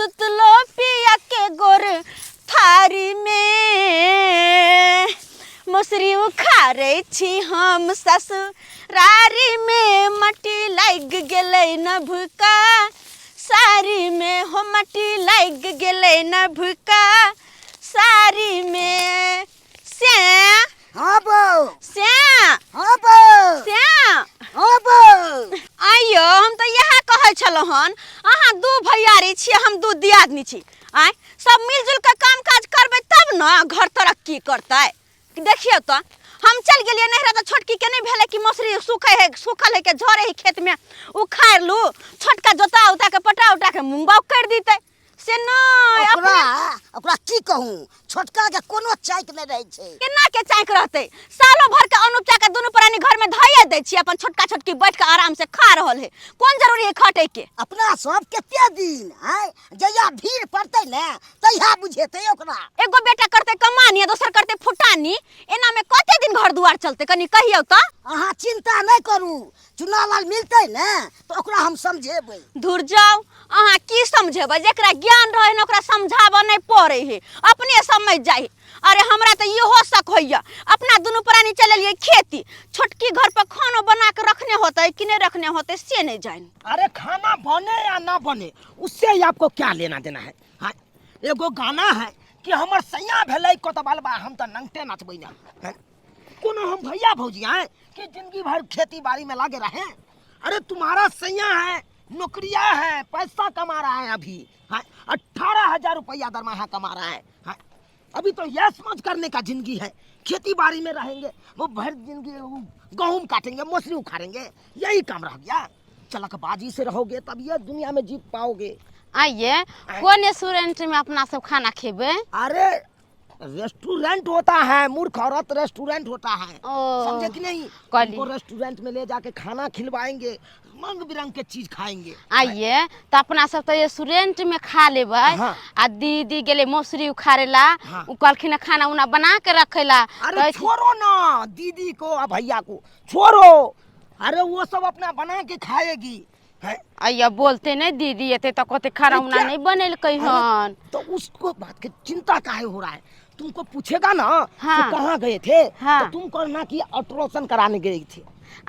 सुतलो पिया के गोर थारी में मसुरी उखाड़ै छी हम ससुरारी में माटी लागि गेलै नभका साड़ी में हो माटी लागि गेलै नभका साड़ी में से हाँ बौ से हाँ बौ से हाँ बौ आइयो हम तऽ इएह कहै छलहुँ हन अहाँ दू भैयारी छी हम दू दियादनी छी आँय सब मिलजुल के काम काज करबै तब ने घर तरक्की करतै देखियौ तऽ हम चलि गेलियै नैहरा तऽ छोटकी के नहि भेलै कि मसुरी सूखै है सूखल है के झरे है खेतमे उखाड़ि लू छोटका जोता उता के पटा उटा के मूंग बाउग करि दितै से नहि ओकरा अपने ओकरा की कहूँ छोटका के कोनो चाइक नहि रहै छै केना के चाँकि रहतै सालो भर के अन्न उपजा के दुनू प्राणी घर में धइए दै छी अपन छोटका छोटकी बैठ के आराम से खा रहल है कोन जरूरी है खटै के अपना सब कते दिन आँय जहिया भीड़ पड़तै ने तहिया बुझेतै ओकरा एगो बेटा करतै कमानी आ दोसर करतै फुटानी एना में कते दिन घर दुआर चलतै कनी कहियौ तऽ अहाँ चिंता नहि करू चुनालाल मिलतै ने तऽ ओकरा हम समझेबै धुर जाउ अहाँ की समझेबै जकरा ज्ञान रहै ने ओकरा समझाबऽ नहि पड़ै है अपने समझ जाइ है अरे हमरा तऽ इहो शक होइए अपना दुनू प्राणी चलि एलियै खेती छोटकी घर पर खानो बना के रखने होतै कि नहि रखने होतै से नहि जानि अरे खाना बने या ना बने उससे ही आपको क्या लेना देना है हाँ एगो गाना है कि हमर सैया भेलै कोतबलबा हम तऽ नंगटे नचबै ना हैं? कोनो हम भैया भौजी हैं कि जिंदगी भर खेती बाड़ी में लागे रहे अरे तुम्हारा सैया है नौकरिया है पैसा कमा रहा है अभी हाँ 18,000 रुपया दरमाहा कमा रहा है हाँ अभी तो यश मौज करने का जिंदगी है खेती बाड़ी में रहेंगे वो भर जिंदगी वो गहूम काटेंगे मौसरी उखाड़ेंगे यही काम रह गया चलकबाजी से रहोगे तब ये दुनिया में जीत पाओगे आइए कोन रेस्टोरेंट में अपना सब खाना खेबै अरे रेस्टोरेंट होता है मूर्ख औरत रेस्टोरेंट होता है ओ, समझे कि नहीं कहली। उनको रेस्टोरेंट में ले जाके खाना खिलवाएंगे रंग बिरंग के चीज खाएंगे आइए तऽ अपना सब तऽ रेस्टोरेंट में खा लेबै हाँ। आ दीदी गेलै मौसरी उखाड़े ला हाँ। उ कहलखिन खाना उना बना के रखे ला अरे तऽ छोड़ो ना दीदी को और भैया को छोड़ो अरे वो सब अपना बना के खाएगी है अइया बोलते नहीं दीदी एते तऽ कते खाना उना क्या? नहीं बनेलकै अरे, हन तो उसको बात के चिंता काहे हो रहा है तुमको पूछेगा ना हाँ। कि कहाँ गए थे हाँ। तो तुम कहना कि अल्ट्रासाउंड कराने गए थे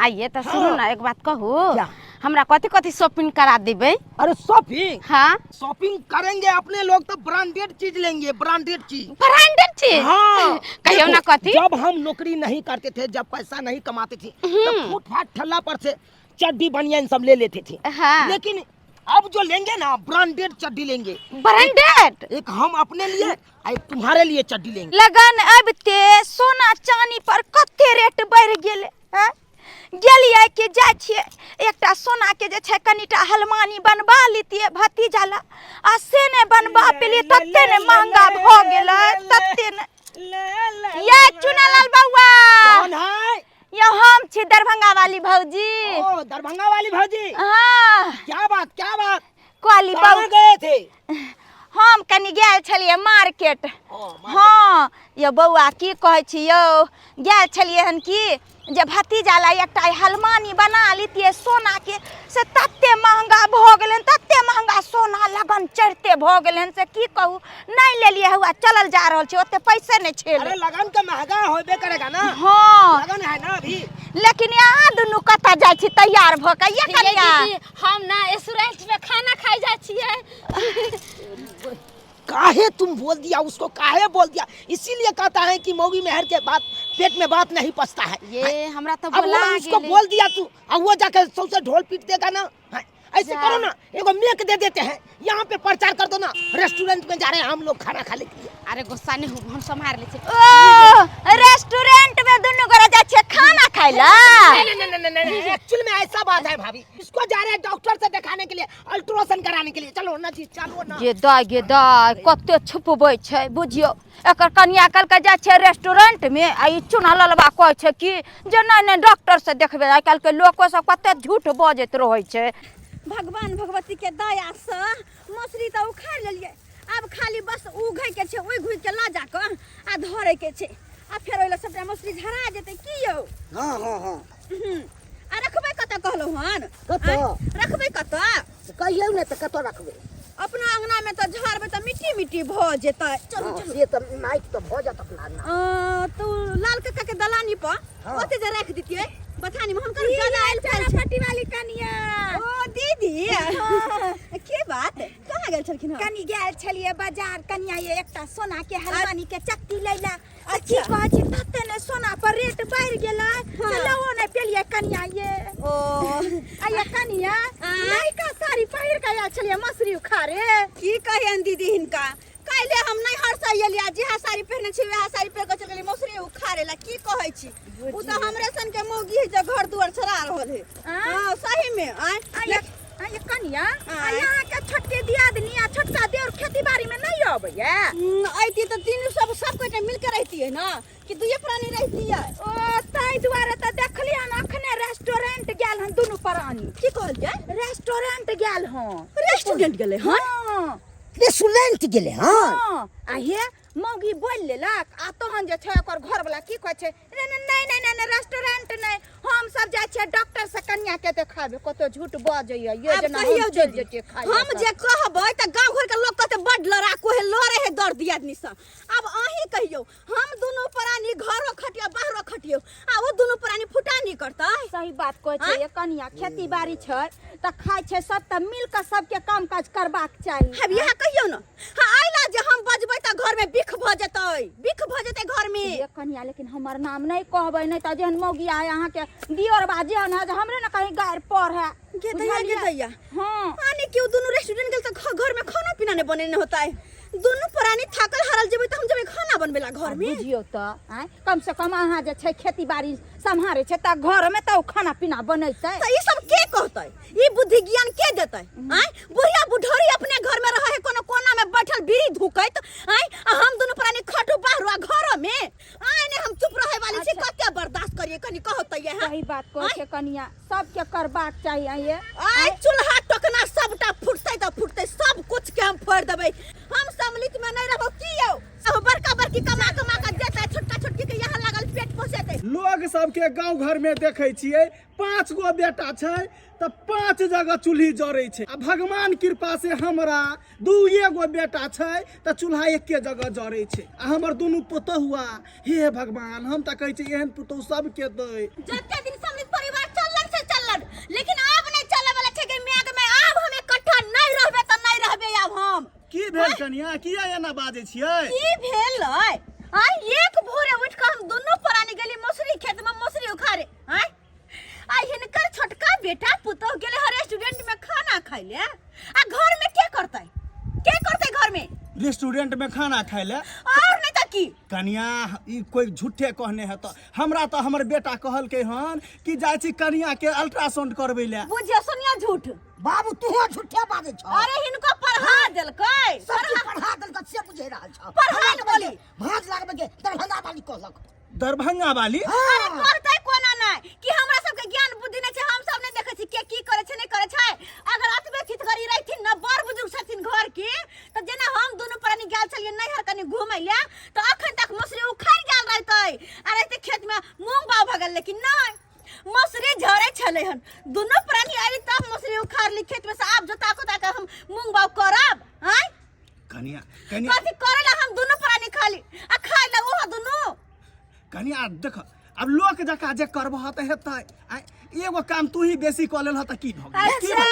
आइए तऽ सुनू हाँ। ना एक बात कहू क्या? हमरा कथी कथी शॉपिंग करा देबै अरे शॉपिंग हाँ शॉपिंग करेंगे अपने लोग तो ब्रांडेड चीज लेंगे ब्रांडेड चीज ब्रांडेड चीज हाँ कहियो ना देखो, कथी जब हम नौकरी नहीं करते थे जब पैसा नहीं कमाते थे तब फुटपाथ ठल्ला पर से चड्डी बनियान सब ले लेते थे हाँ। लेकिन अब जो लेंगे ना ब्रांडेड चड्डी लेंगे ब्रांडेड एक हम अपने लिए और एक तुम्हारे लिए चड्डी लेंगे लगन अबिते सोना चानी पर कते रेट बढ़ि गेलै आँय? गेलियै कि जाइ छियै एकटा सोनाके जे छै कनिटा हलमानी बनबा लितियै भतीजा ला आ से नहि बनबा पेलियै तते ने महंगा भऽ गेलै तते ने ये चुनालाल बौआ कौन है यो हम छी दरभंगा वाली भौजी ओ दरभंगा वाली भौजी हाँ क्या बात क्या बात कहली कहाँ बौ गए थे हम कनि गेल छलियै मार्केट ओ, मार्केट। हँ यौ बौआ की कहै छी यौ गेल छलियै हन की जे भतीजा ला एकटा हलमानी बना लितियै सोनाके से तते महंगा भऽ गेलै तते महंगा सोना लगन चढ़िते भऽ गेलै हन से की कहू नहि लेलियै हुआ चलल जा रहल छै ओते पैसे नहि अरे छलै लगन का महंगा होबे करेगा ना हँ लगन है ना अभी लेकिन अहाँ दुनू कतऽ जाइ छी तैयार भऽ कऽ ये कनिया दीदी हम ना रेस्टोरेंट में खाना खाइ जाइ छियै काहे तुम बोल दिया उसको काहे बोल दिया इसीलिए कहता है कि मौगी मेहर के बात पेट में बात नहीं पचता है ये हमरा तऽ अब वो बोला उसको गेलै बोल दिया तू अब वो जाके सबसे ढोल पीट देगा ना हैं? ऐसे जा। करो ना एगो मेक दे देते हैं यहाँ पे प्रचार कर दो ना रेस्टोरेंट में जा रहे हैं हम लोग खाना खाने के लिए अरे गुस्सा नहीं हो हम सम्हार लै छियै ओ रेस्टोरेंट में दुनू गोरा जाइ छियै खाना खाइ ला नहीं नहीं नहीं नहीं नहीं एक्चुअल में ऐसा बात है भाभी इसको जा रहे हैं डॉक्टर से दिखाने के लिए अल्ट्रासाउंड कराने के लिए चलो ना जी चलो ना गे दाय गे दाय कते छुपबै छै बुझियौ एकर कनिया काल्हिके जाइ छै रेस्टोरेंट में आ ई चूना ललबा कहै छै कि जे नहि नहि डॉक्टर से देखबै आइ काल्हिके लोको सब कते झूठ बजैत रहै छै भगवान भगवती के दया से मसुरी तऽ उखाड़ि लेलियै आब खाली बस उघै के छै उघि उघि के लऽ जाकऽ आ धरै के छै आ फेर ओहि लए सबटा मसुरी झरा जेतै की यौ हाँ हाँ हाँ आ रखबै कतऽ कहलहुँ हन कतऽ? आँय? रखबै कतऽ कहियौ ने तऽ कतऽ रखबै अपना अंगना में तऽ ड्यूटी भऽ जेतै। चलू हाँ, चलू। से तऽ नाइट तऽ भऽ जायत अपना अंगना। तो लाल काका के दलानी पर हाँ। ओते जे राख दितियै बथानी में, हुनकर ज्यादा आयल फैल छै। पट्टी वाली कनिया। ओ दीदी, के बात, कहाँ गेल छलखिन हँ? कनी गेल छलियै बाजार कनिया, ये एकटा सोना के हलवानी के चक्की लैला। आ की अच्छा। कहै छी, तते ने सोना पर रेट बढ़ि गेलै से लहो नहि पेलियै कनिया ये। ओ आ ये कनिया, नयका साड़ी पहिर के आयल छलियै मसुरी उखारे। की कहियन दीदी हिनका, काल्हि हम नहीं हर से एलियै, जेहा साड़ी पहिरने छी वएह साड़ी पहिर के चल गेली मसुरी उखाड़े ला। की कहै छी, उ तऽ हमरे सन के मौगी है जे घर दुआर छोड़ा रहल है। हाँ सही में। आय आ ये, आ ये कनिया, आ आँय। यहाँ के छोटके दियादनी आ छोटका देवर खेती बाड़ी में नहीं अबैया? अइती तऽ तीनू सब सब कोइ मिल के रहतियै ना कि दुइये प्राणी रहतियै? ओ ताहि दुआरे तऽ देखलियै हन अखने रेस्टोरेंट गेल हन दुनू प्राणी। की कहलियै? रेस्टोरेंट गेल हन। रेस्टोरेंट गेलै हन? हाँ। रेस्टोरेंट गेलै हँ। हाँ, आ हे मौगी बोलि लेलक आ तहन जे छै ओकर घरवला की कहै छै, नहि नहि नहि नहि नहि, रेस्टोरेंट नहि, हम सब जाइ छियै डॉक्टर से कन्या के देखाबे। कतो झूठ बजैया ये। आब जेना हम कहियौ चलि दीदी, जैतियै खाय हम जे कहबै तऽ गाँव घर के लोक कहतै बड लड़ाकू है, लड़े है दर्द दियादनी सब। आब अहीं कहियौ, हम दुनू प्राणी घरो खटियो बाहरो खटियो आ ओ दुनू प्राणी फुटानी करतै? सही बात कहै छै ये कनिया, खेती बाड़ी छै तऽ खाइ छै सब, तऽ मिल कऽ सबके काम काज करबाक चाही। अब इएह कहियौ ने। हाँ आइला जे हम बजबै तऽ घर में बिख भऽ जेतै, बिख भऽ जेतै घर में। ये कनिया, लेकिन हमर नाम नहीं कहबै, नहीं तऽ जेहन मौगी आय अहाँके दियर बा जेहन है, जे हमरे ने कहीं गारि पढ़ है। गे दैया, गे दैया। हाँ। आने क्यों दुनू रेस्टोरेंट गेल तऽ घर में खाना पीना नहीं बनेने होता है? दुनू प्राणी थाकल हारल जेबै तऽ हम जेबै खाना बनबै ला घर में? बुझियौ तऽ आँय, कम से कम अहाँ जे छै खेती बाड़ी सम्हारे छै तऽ घर में तऽ ओ खाना पीना बनैतै। तऽ ई सब के कहतै? ई बुद्धि ज्ञान के देतै? आँय बुढ़िया बुढ़ौरी अपने घर में रहे है कोनो कोना में बैठल बीड़ी धुकैत, आँय आ हम दुनू प्राणी खटू बाहर आ घर में। आँय ने हम चुप रहे वाली छी। कते बर्दाश्त करिए कनी कहो तऽ ये? सही बात कहै छै कनिया, सबके करबाक चाही आँय। आइ चूल्हा टोकना सबटा फुटतै तऽ फुटतै, सब कुछ के हम फोड़ि देबै। हम सम्मिलित में नहीं रहबो की यौ? सब बड़का बड़की कमा कमा के देतै, छोटका छोटकी के यहाँ लागल पेट पोसेतै। लोग सबके गांव घर में देखै छियै 5 गो बेटा छै तऽ 5 जगह चूल्ही जरै छै, आ भगवान कृपा से हमरा 2 गो बेटा छै तऽ चूल्हा एके जगह जरै छै। आ हमर दुनू पुतहुआ, हे भगवान, हम तऽ कहै छियै एहन पुतहु सबके दै। जते दिन सम्मिलित परिवार चललन से चललन, लेकिन आब नहीं चले वाला छै के म्याग में। आब हम इकट्ठा नहीं रहबे तऽ नहीं रहबे आब हम। की भेल कनिया, किया एना बाजै छियै? की भेल? आय एक भोरे उठ के हम दुनू प्राणी गेली मसूरी खेत में मसूरी उखाड़े, आय आ हिनकर छोटका बेटा पुतोह गेले हर रेस्टोरेंट में खाना खाइ ले, आ घर में के करतै? के करतै घर में? रेस्टोरेंट में खाना खाइ ले? और नहीं तऽ की। कनिया, ई कोई झूठे कहने है तऽ हमरा तऽ हमर बेटा कहलकै हन कि जाइ छी कनिया के अल्ट्रासाउंड करबै ले। बुझियो सुनियो झूठ। बाबू तूहो झूठे बाजै छौ। अरे हिनको पढ़ा देलकै। सब चीज पढ़ा देलकै से बुझे रहल छौ। पढ़ा हमरा बोली। भाँज लागबै के दरभंगा वाली कहलक। दरभंगा वाली? अरे कहतै कोना नहि कि हमरा सबके ज्ञान बुद्धि नहि छै, हम सब नहि देखै छी के की करै छै नहि करै छै। अगर अतबे छितगरी रहथिन न, बड़ बुजुर्ग छथिन घर के, तऽ जेना हम दुनू प्राणी गेल छलियै नैहर कनि घुमै लए तऽ अखन तक मसुरी उखड़ि गेल रहतै आ रहतै खेत में मूंग बाउ भऽ गेल, लेकिन नहि, मसुरी झरै छलै हन। दुनू प्राणी अयली तब मसुरी उखाड़ली खेत में से, आब जोता खोता के हम मूंग बाउ करब। आँय कनिया, कनिया कथी करे ला हम दुनू प्राणी खाली आ खाय ला ओहो दुनू? कनिया देख, अब लोक जकाँ जे करबह तऽ हेतै। आँय, एगो काम तू ही बेसी कऽ लेलह तऽ की भऽ गेलै? की भऽ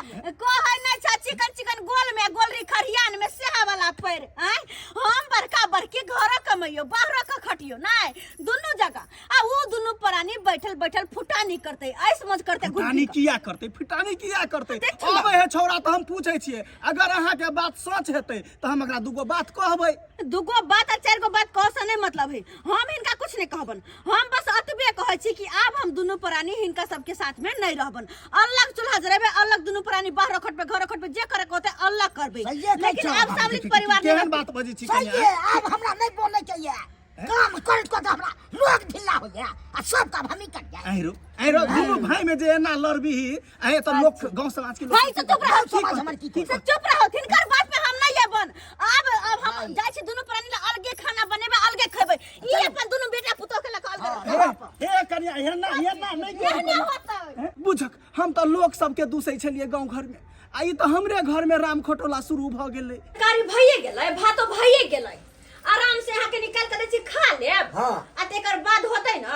अच्छा कहै नहि छ चिकन चिकन गोल में गोलरी खरियान में सेहा वाला पैर। आँय हम बड़का बड़की घरो कमैयो बाहरो के खटियो नहि दुनू जगह, आ ओ दुनू प्राणी बैठल बैठल फुटानी करतै, ऐस मौज करतै। फुटानी किया करतै? फुटानी किया करतै? देखियौ। अबै है छौड़ा तऽ हम पूछै छियै, अगर अहाँके बात सच हेतै तऽ हम एकरा दूगो बात कहबै। दूगो बात आ चारि गो बात कह से नहीं मतलब है। हम हिनका कुछ नहीं कहबन, हम बस अतबे कहै छी कि आब हम दुनू प्राणी हिनका सबके साथ में नहीं रहबन। अलग चूल्हा जरेबै, अलग दुनू प्राणी बाहर खटबै घर खटबै, जे करे के होतै अलग करबै, सहिए कहै लेकिन छौ। आब सम्मिलित परिवार नहीं केहन रहतै। बात बजै छी सही कनिया? है, आब हमरा नहीं बोले के ये काम करैत करैत हमरा लोग ढिल्ला हो गया आ सब काम हमही करियै। आहिरो आहिरो, दुनू भाई में जे एना लड़बिही आए तऽ लोक गांव समाज के लोक भाई से चुप रहो। गाँव समाज हमर की से कहत? चुप रहो, हिनकर बात पे हम नहीं अबन। आब अब हम जाइ छी दुनू प्राणी ला अलगे खाना बनेबै अलगे खेबै, ई अपन दुनू बेटा पुतोह के लऽ कऽ अलगे रहतै। हे कनिया, एना एना नहि एहने करू। होतै। बुझक, हम तऽ लोक सबके दूसै छलियै गाँव घरमे, आ ई तऽ हमरे घर में राम खटोला शुरू भऽ गेलै। तरकारी भइए गेलै, भातो भइए गेलै, आराम से अहाँके निकाल के दै छी, खा लेब। हाँ। आ तेकर बाद होतै न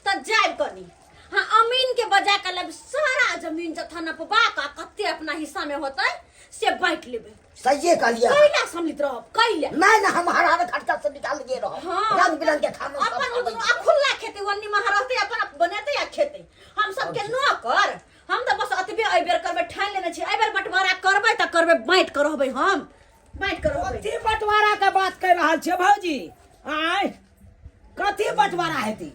तऽ जायब कनी, हाँ, अमीन के बजा के लेब, सारा जमीन जथा नपबा के कते अपना हिस्सा में होतै से बांटि लेबै। सहिए कहलियै। कैला सम्मिलित रहब कैला? नहीं ना, हम हर हर खर्चा से निकाल के रहब। हाँ। रंग बिरंग के खाना सब अपन खाबै आ खुल्ला खेती ओन्नी में रहतै, अपन बनेतै आ खेतै। हम सबके न कर, हम तऽ बस अतबे एहि बेर करबै, ठानि लेने छी, एहि बेर बंटवारा करबै तऽ करबै, बाँटि कऽ रहबै, हम बाँटि कऽ रहबै। कथी बंटवारा के बात कर रहल छियै भौजी? आँय, कथी बंटवारा हेतै?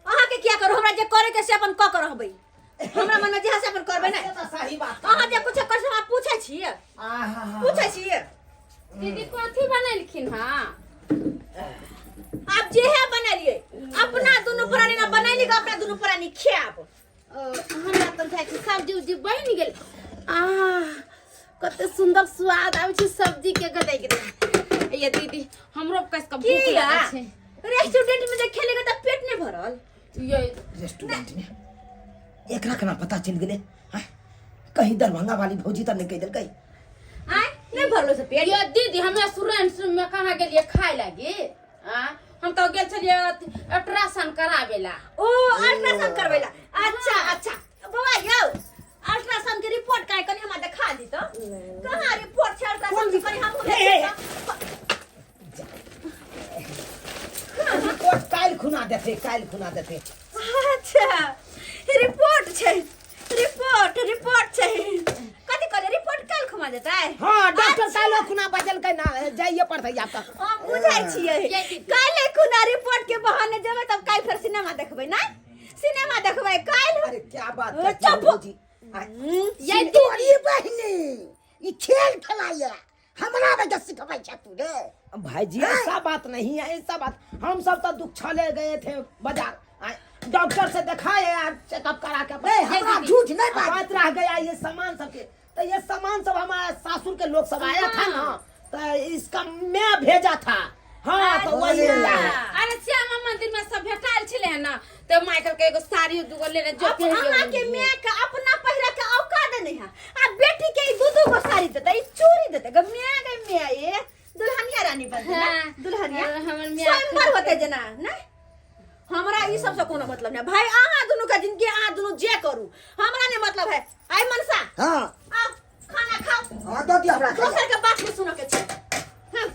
अहाँके किया करू? हमरा जे करे के से अपन कऽ के रहबै, हमरा मन में जे है से अपन करबै। से ने तऽ सही बात। अहाँ जे कुछ कर से हमरा पूछै छियै? आहा। पूछै छियै? दीदी, कथी बनेलखिन हँ? आब जे है बनेलियै, अपना दुनू प्राणी ना बनेली के अपना दुनू प्राणी खायब। हमरा तऽ बुझाइ छै सब्जी उब्जी बनि गेल। आह, कते सुन्दर स्वाद आबै छै सब्जी के। गदै गेलै। ये दीदी, हमरो कस के भूख किया? लागल छै। रेस्टोरेंट में जे खेलेगा तऽ पेट नहीं भरल? ये रेस्टोरेंट में एकरा केना पता चलि गेलै? आँय, कहीं दरभंगा वाली भौजी तऽ नहि कहि देलकै? आय, नहीं भरलो से पेट? ये दीदी, हम रेस्टोरेंट में कहाँ गेलियै खाय लागी? आ हम तो गेल छलियै अल्ट्रासाउंड कराबे ला। ओ, अल्ट्रासाउंड करबैला। अच्छा अच्छा, बौआ यौ, अल्ट्रासाउंड के रिपोर्ट काहे कनी हमरा देखा दी तऽ। कहाँ रिपोर्ट छै अल्ट्रासाउंड के? कनी हमहूँ हे, हे, देखी। रिपोर्ट काल्हि खुना देतै, काल्हि खुना देतै। तऽ। अच्छा, रिपोर्ट छै, रिपोर्ट रिपोर्ट छै। कथी कहले, रिपोर्ट काल्हि खुमा देतै? हाँ, डॉक्टर काल्हि खुना बजलकै ना, जाइए पड़तै आब तऽ। हम बुझै छियै, काल्हि खुना रिपोर्ट के बहाने जेबै, तब काल्हि फेर सिनेमा देखबै ना, सिनेमा देखबै काल्हि। अरे, क्या बात ओ, करती हो चुप। भौजी? आँय, ये तोरी बहिनी ई खेल खेलाइए, हमरा बेटा सिखबै छै तू रे। भाईजी, ऐसा बात नहीं है, ऐसा बात। हम सब तो दुख ले गए थे बाजार, आँय, डॉक्टर से दिखाए आज चेकअप करा के। नहीं, हमरा झूठ नहीं बाज। बात रह गया ये सामान सबके, तो ये सामान सब हमारा सासुर के लोग सब आया था ना, तो इसका मैं भेजा था। हाँ, तो वही लिया है। अरे, श्यामा मंदिर में सब भेटायल छलै ना, तऽ माइकल के एगो साड़ी दूगो लेने जो अब अहाँ के माय के अपना पहिरा के औकात नहीं है आ बेटी के ई दू दू गो साड़ी देतै, ई चूड़ी देतै। ग माय, गे माय, ये दुल्हनिया रानी बनतै ना? हाँ। दुल्हनिया। हाँ, हमर माय। स्वयंवर होतै जेना ने। हमरा ई सबसे कोनो मतलब नहीं भाई, अहाँ दुनू के जिंदगी अहाँ दुनू जे करू, हमरा नहीं मतलब है। आई मनसा। हाँ। आओ खाना खाओ। हाँ, दऽ दियौ हमरा खाना। दोसर के बात नहीं सुनऽ के छै। हाँ।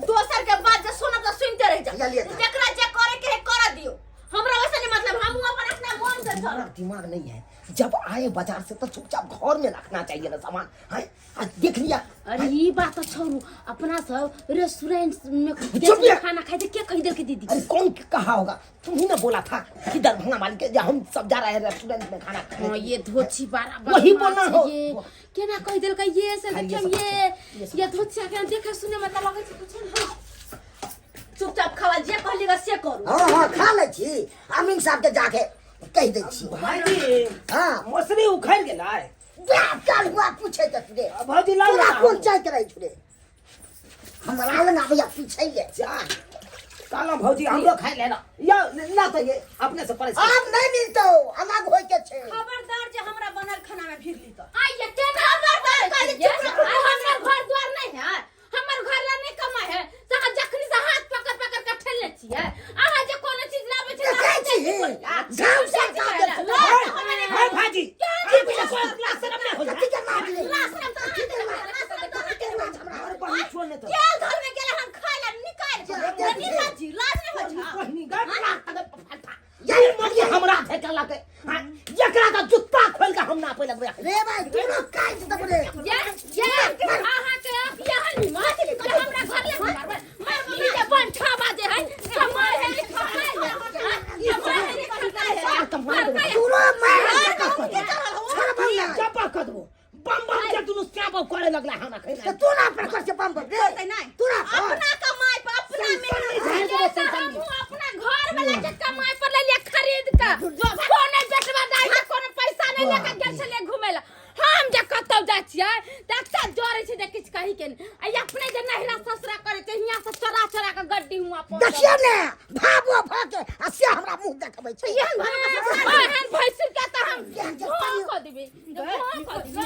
दोसर के बात जे सुनब तऽ सुनते रह जा। चलिए। जेकरा जे करे के है कर दियो, हमरा वैसे नहीं मतलब, हम अपन अपना मन से तुम्हारा चलब। दिमाग नहीं है, जब आए बाजार से तो चुपचाप घर में रखना चाहिए ना सामान है, आज देख लिया। अरे, ई बात तो छोड़ू, अपना सब रेस्टोरेंट में चुप ये। खाना खाइ छै, के कहि देलकै दीदी? अरे, कौन कहा होगा? तुम ही ना बोला था कि दरभंगा मालिक के हम सब जा रहे हैं रेस्टोरेंट में खाना खाने हाँ। के लिए। ये धोछी बारा वही बदमाश बोलना हो। ये केना कहि देलकै ये से? खाइए देखियौ सब। ये ये धोछिया के देखे सुने में तऽ लगै छै कुछ ने। चुपचाप खावा, जे कहली से करू। हाँ हाँ, खा लै छी, अमीन साहब के जाके कहि दै छी। भाईजी। हाँ। मौसरी उखड़ गेलै। जा, चल हुआ पूछे त रे। भौजी, लाउ तोरा ना। कोन चाहत रहै छु रे, हमरा लग आबैया पूछै ले? जा, कहलहुँ भौजी, हमरो खाइ ले ना, या ना तो ये अपने से परेशान। आब नहीं मिलतौ, अलग होय के छै। खबरदार जे हमरा बनल खाना में भीड़ ली तो। आइए, केना खबरदार, कहली ये? चुप रह। आ, हमर घर द्वार नहीं है? हमर घर ला नहीं कमाय है? से अहाँ जखनी से हाथ पकड़ पकड़ के ठेलने छियै, अहाँ जे कोनो चीज लाबै छै देखै छी गाँव सरकार के। हाय भाजी, आप कोई क्लास शर्म नहीं हो। कथी के लाज रे? लाज शरम तो कथी के लाज? लाज शरम तो कथी के लाज हमरा? अरे बहिन, छोड़ नहीं तो। जेल घर में गेले हम खाय ला निकाल के निकाल जी, लाज नहीं होइ छै? बहिनी गए ये मोदी हमरा धकेलक। हाँ, एकरा का जुत्ता खोल के हम नापे लगबै। रे भाई, तोरा काटि देबौ रे। ये ये अहाँ के अखिया है नी मार जे हमरा घर ले मारबै मारबै जे बन छाबा जे है कमाय है कमाय है कमाय है कमाय है। तोरा मार छोड़ बौना। चपा कर देबो, बम बम के दुनू स्याप करे लगला हम अखन। तऽ तोरा पर कर से बम बम रे। होतै नहि। तोरा पर। अपना कमाई पर अपना मेहनत। झाड़ देबो सनसनी। हमहूँ अपना घर वाला के कमाई पर ले लिया खरीद के। कोनो बेटवा दाई के कोनो पैसा नहीं लेके गेल छलियै घुमै ला। हम जे कतौ जाइ छियै छियै तऽ एकटा जरै छै जे किछु कही के नहि। आ ई अपने जे नहिरा ससुरा करै छै हियाँ से चोरा चोरा के गड्डी हुआं पहुंचबै। देखियौ ने भाबो भऽ के आ से हमरा मुँह देखबै छै एहन एहन भैंसुर के तऽ हम धोआ कऽ देबै, धोआ कऽ देबै।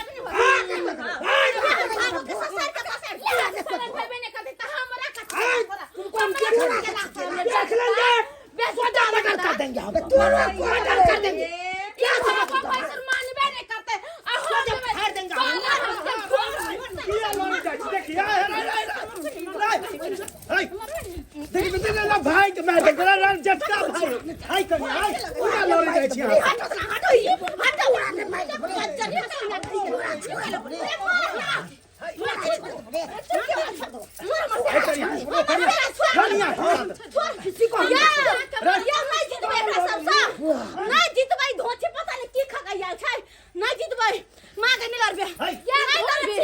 भेबे नहि करतै तऽ हमरा कथी तुमको हम देख लेंगे, देख लेंगे, सोजा मर्डर कर देंगे हम, तोरो मर्डर कर देंगे। क्या भैंसुर मानबे नहि करतै आ हम सोजा फाड़ देंगे हम। किया लड़े जाइ छी देखिए आय आय आय आय आय देखि देखि ना भाई के मार देख रे जटका भाई आय कनी आय किया लड़े जाइ छी अहाँ? आय कनी कनी कनी नहीं जीतबै धोछी पता नहीं की खा गया छै नहीं जीतबै माँ के नहीं लड़बे नहीं लड़बे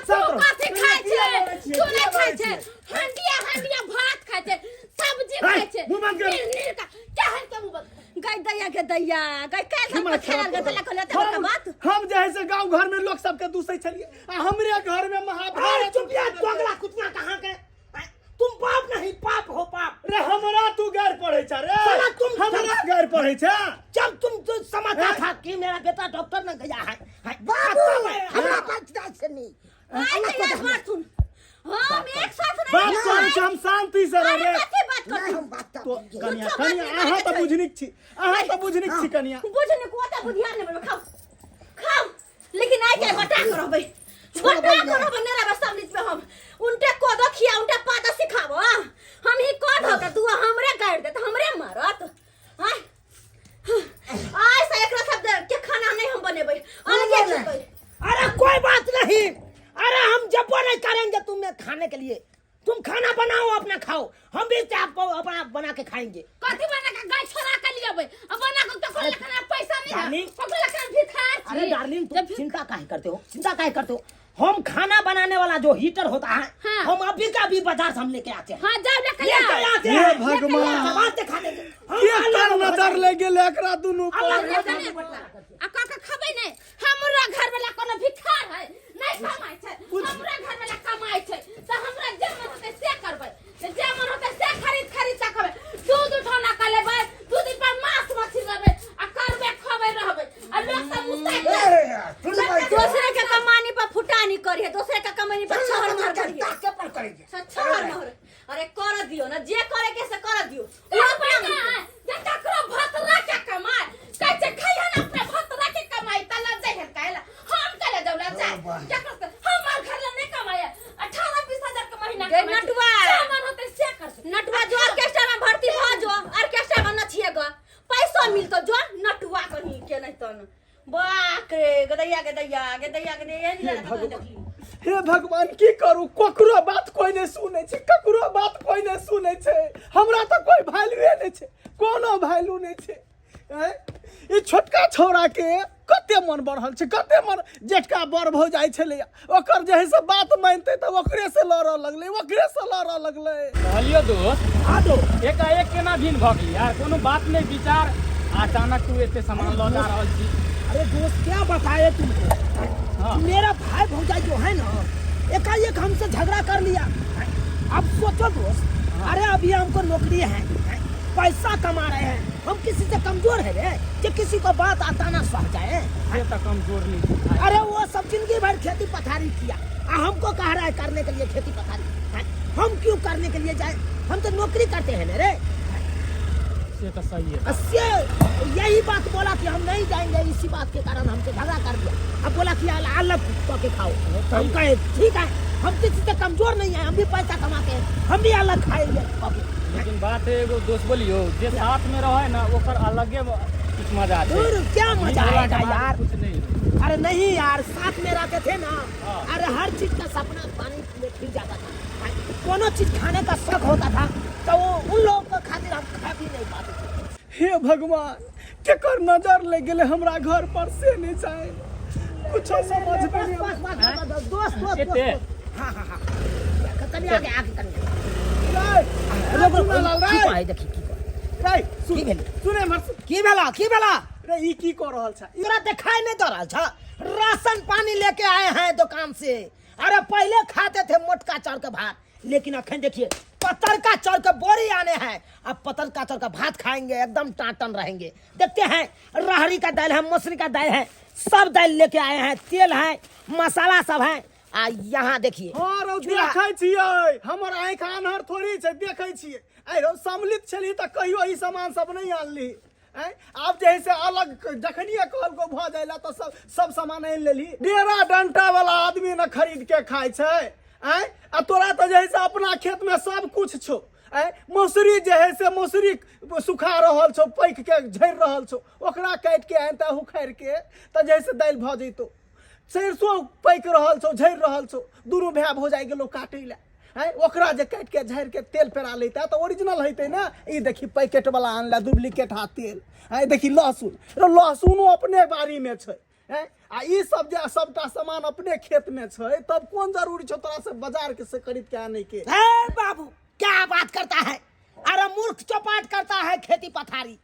तू कथी खाइ छै तू नहि खाइ छै हंडिया हंडिया भात खाइ छै सब्जी खाइ छै मुँह बंद कर। नीर नीर का केहन के मुँह बंद गई दैया के दैया गई काल्हि हम खेलल गई तला कहले त हम बात हम जे है से गांव घर में लोग सबके दूसै छलिए आ हमरे घर में अरे महाभारत चुप यार, दोगला कुतिया कहाँ के? तुम बाप नहीं पाप हो पाप। रे हमरा तू गैर पढ़ै छ रे साला तुम हमरा गैर पढ़ै छ। जब तुम तो समझता था कि मेरा बेटा डॉक्टर न गया है, है। बाबू अब मैं- हमरा बात जाइ छै नी आई के यार मारथुन हम एक साथ नहीं बात करै छी हम शांति से रह रे। कथी बात नहीं करथुन हम बात तो कर कनिया कुछो बात कनिया नहीं अहाँ करै तऽ छै। बुझनिक छी, अहाँ तऽ बुझनिक छी कनिया। बुझने को त बुधियार नहीं बनबे, खाओ खाओ लेकिन आई के बटा के रहबै, बटा के रहबै ने रहबै सब नीच पे हम उनटे कोदो खिया उनटे पादा सिखाबो हम ही कह धो के तू हमरे गाड़ देत हमरे मारत आय आय से एकरा सब के खाना नहीं हम बनेबै अलगे खेबै। अरे कोई बात नहीं, अरे हम जब नहीं करेंगे तुम्हें खाने के लिए, तुम खाना बनाओ अपना खाओ, हम भी आपको अपना बना के खाएंगे। कथी बना के गाय छोड़ा के लियबै आ बना के ककरो लखना पैसा नहीं है, डार्लिंग। ककरो लखना भिखार छी। अरे डार्लिंग तुम जब चिंता काहे करते हो, चिंता काहे करते हो? हम खाना बनाने वाला जो हीटर होता है, हाँ। हम अभी का अभी बाजार से हम लेके आते हैं। हाँ जाओ लेके लेके आओ। आते हे हैं। भगवान। बात दिखा देंगे। हम के अलग तर नजर ले गेल एकरा दुनू पर। अलग आ का का खबै नहीं हमरा घर वाला कोनो भिखार है नहीं कमाइ छै, हमरा घर वाला कमाइ छै तऽ हमरा जे मन होतै से करबै, जे मन होतै से खरीद खरीद के खबै, दूध उठौना कर लेबै, दू दिन पर मांस मछली लेबै आ करबै खबै रहबै आ लोक सब मुस्ताइ दूसरे के कमानी पर फुटानी करिए, दूसरे के कमानी पर छहर महर करिए, ताके पर करिए। छहर महर। अरे कर दियो ना जे करे के से कर दियो। अपना जे ककरो भतरा के कमाए कहै छै खैहन अपने भतरा के कमाई त लग जाइ हन काहेला हम काहे जौला जाय केकरो से हमर घर ला नहीं कमाए 18-20 हजार के महीना गे कमाइ छै। नटुआ। जे मन होतै से करतै। नटुआ जो ऑर्केस्ट्रा में भर्ती हो जो ऑर्केस्ट्रा में नचिए ग पैसा मिलतो जो नटुआ कहीं के नहीं तन बाक रे गदैया गदैया गदैया गदैया एहन लड़का तो देखली। हे भगवान की करू, ककरो बात कोई नहीं सुनै छै, ककरो बात कोई नहीं सुनै छै, हमरा तऽ कोई वैल्यूए नहीं छै, कोनो वैल्यू नहीं छै। आँय? ई छोटका छौड़ा के कते मन बढ़ल छै, कते मन जेठका बड़ भऽ जाइ छलैया ओकर जे है से बात मानिते तऽ ओकरे से लड़ऽ लगलै, ओकरे से लड़ऽ लगलै। कहलियो दोस्त हाँ दोस्त। एकाएक केना भिन्न भऽ गेली यार, कोनो बात नहीं विचार, अचानक तू एते सामान लऽ जा रहल छी। अरे दोस्त क्या बताए तुमको, हाँ। मेरा भाई भौजाई जो है ना एकाएक हमसे झगड़ा कर लिया। अब सोचो दोस्त, अरे अभी हमको नौकरी है, पैसा कमा रहे हैं, हम किसी से कमजोर है रे कि किसी को बात आता ना सह जाए। से तो कमजोर नहीं है। अरे वो सब जिंदगी भर खेती पथारी किया आ हमको कह रहा है करने के लिए खेती पथारी, हम क्यों करने के लिए जाए, हम तो नौकरी करते हैं ना रे। से तो सही है। से यही बात बोला कि हम नहीं जाएंगे, इसी बात के कारण हमसे झगड़ा कर दिया। अब बोला कि अलग के खाओ, तो हम कहे ठीक है, हम किसी से कमजोर नहीं है, हम भी पैसा कमाते हैं, हम भी अलग खाएंगे। लेकिन बात है एगो दोस्त बोलियो जे साथ में रहे ना ओकर अलगे कुछ मजा छै। दूर क्या मजा मिलला आएगा के बाद यार, कुछ नहीं। अरे नहीं यार साथ में रहते थे ना, हाँ। अरे हर चीज का सपना पानी में फिर जाता था, कोनो चीज खाने का शौक होता था तो वो उन लोगों को खातिर हम खा भी नहीं पाते थे। हे भगवान केकर नजर लग गेलै हमरा घर पर से नहीं चाहे, कुछो समझ में नहीं बस, बस, बस, बस, दोस्त, दोस्त, एते? दोस्त। हाँ, हाँ, हाँ। कनी आगे, आगे कनी। रे, रुक, रुक, चुना लाल की रे। कहै देखी, की कहै। रे, सुन, की भेलै? सुने मर, सुन। की भेला, की भेला? रे ई की कऽ रहल छै तोरा दिखाई नहीं दे रहा था राशन पानी लेके आए हैं दुकान से। अरे पहले खाते थे मोटका चावल का भात, लेकिन अखन देखिए पतरका चावल का बोरी आने हैं। अब पतरका चावल का भात खाएंगे, एकदम टाटन रहेंगे। देखते हैं राहरी का दाल है, मसूरी का दाल है, सब दाल लेके आए हैं, तेल है, मसाला सब है। आ यहाँ देखिए हँ रौ चूल्हा। देखै छियै, हमर आँखि आन्हर थोड़ी छै, देखै छियै। आइ रौ सम्मिलित छलही तऽ कहियो ई सामान सब नहि आनली। आँय आब जे है से अलग जखनिए कहलको भऽ जाय ला तऽ सब सब सामान आनि लेलही। डेरा डंटा वाला आदमी ने खरीद के खाइ छै। आँय आ तोरा तऽ जे है से अपना खेत में सब कुछ छौ। आँय मौसरी जे है से मौसरी सुखा रहल छौ, पाकि के झड़ि रहल छौ, ओकरा काटि के आनितऽ उखाड़ि के तऽ जे है से दालि भऽ जैतौ। सरिसो पाकि रहल छौ, झड़ि रहल छौ, दुनू भाय भौजाइ गेलौ काटै लए। आँय ओकरा जे काटि के झाड़ि के तेल पेरा लैता तऽ ओरिजिनल हेतै ने। ई देखी पैकेट वाला आनला डुप्लीकेट हा तेल। आँय देखी लहसुन, रे लहसुनो अपने बाड़ी में छै। आँय आ ई सब जे सबटा सामान अपने खेत में छै तब कोन जरूरी छौ तोरा से बाजार के से खरीद के आने के। हे बाबू क्या बात करता है, अरे मूर्ख चौपाट करता है खेती पथारी।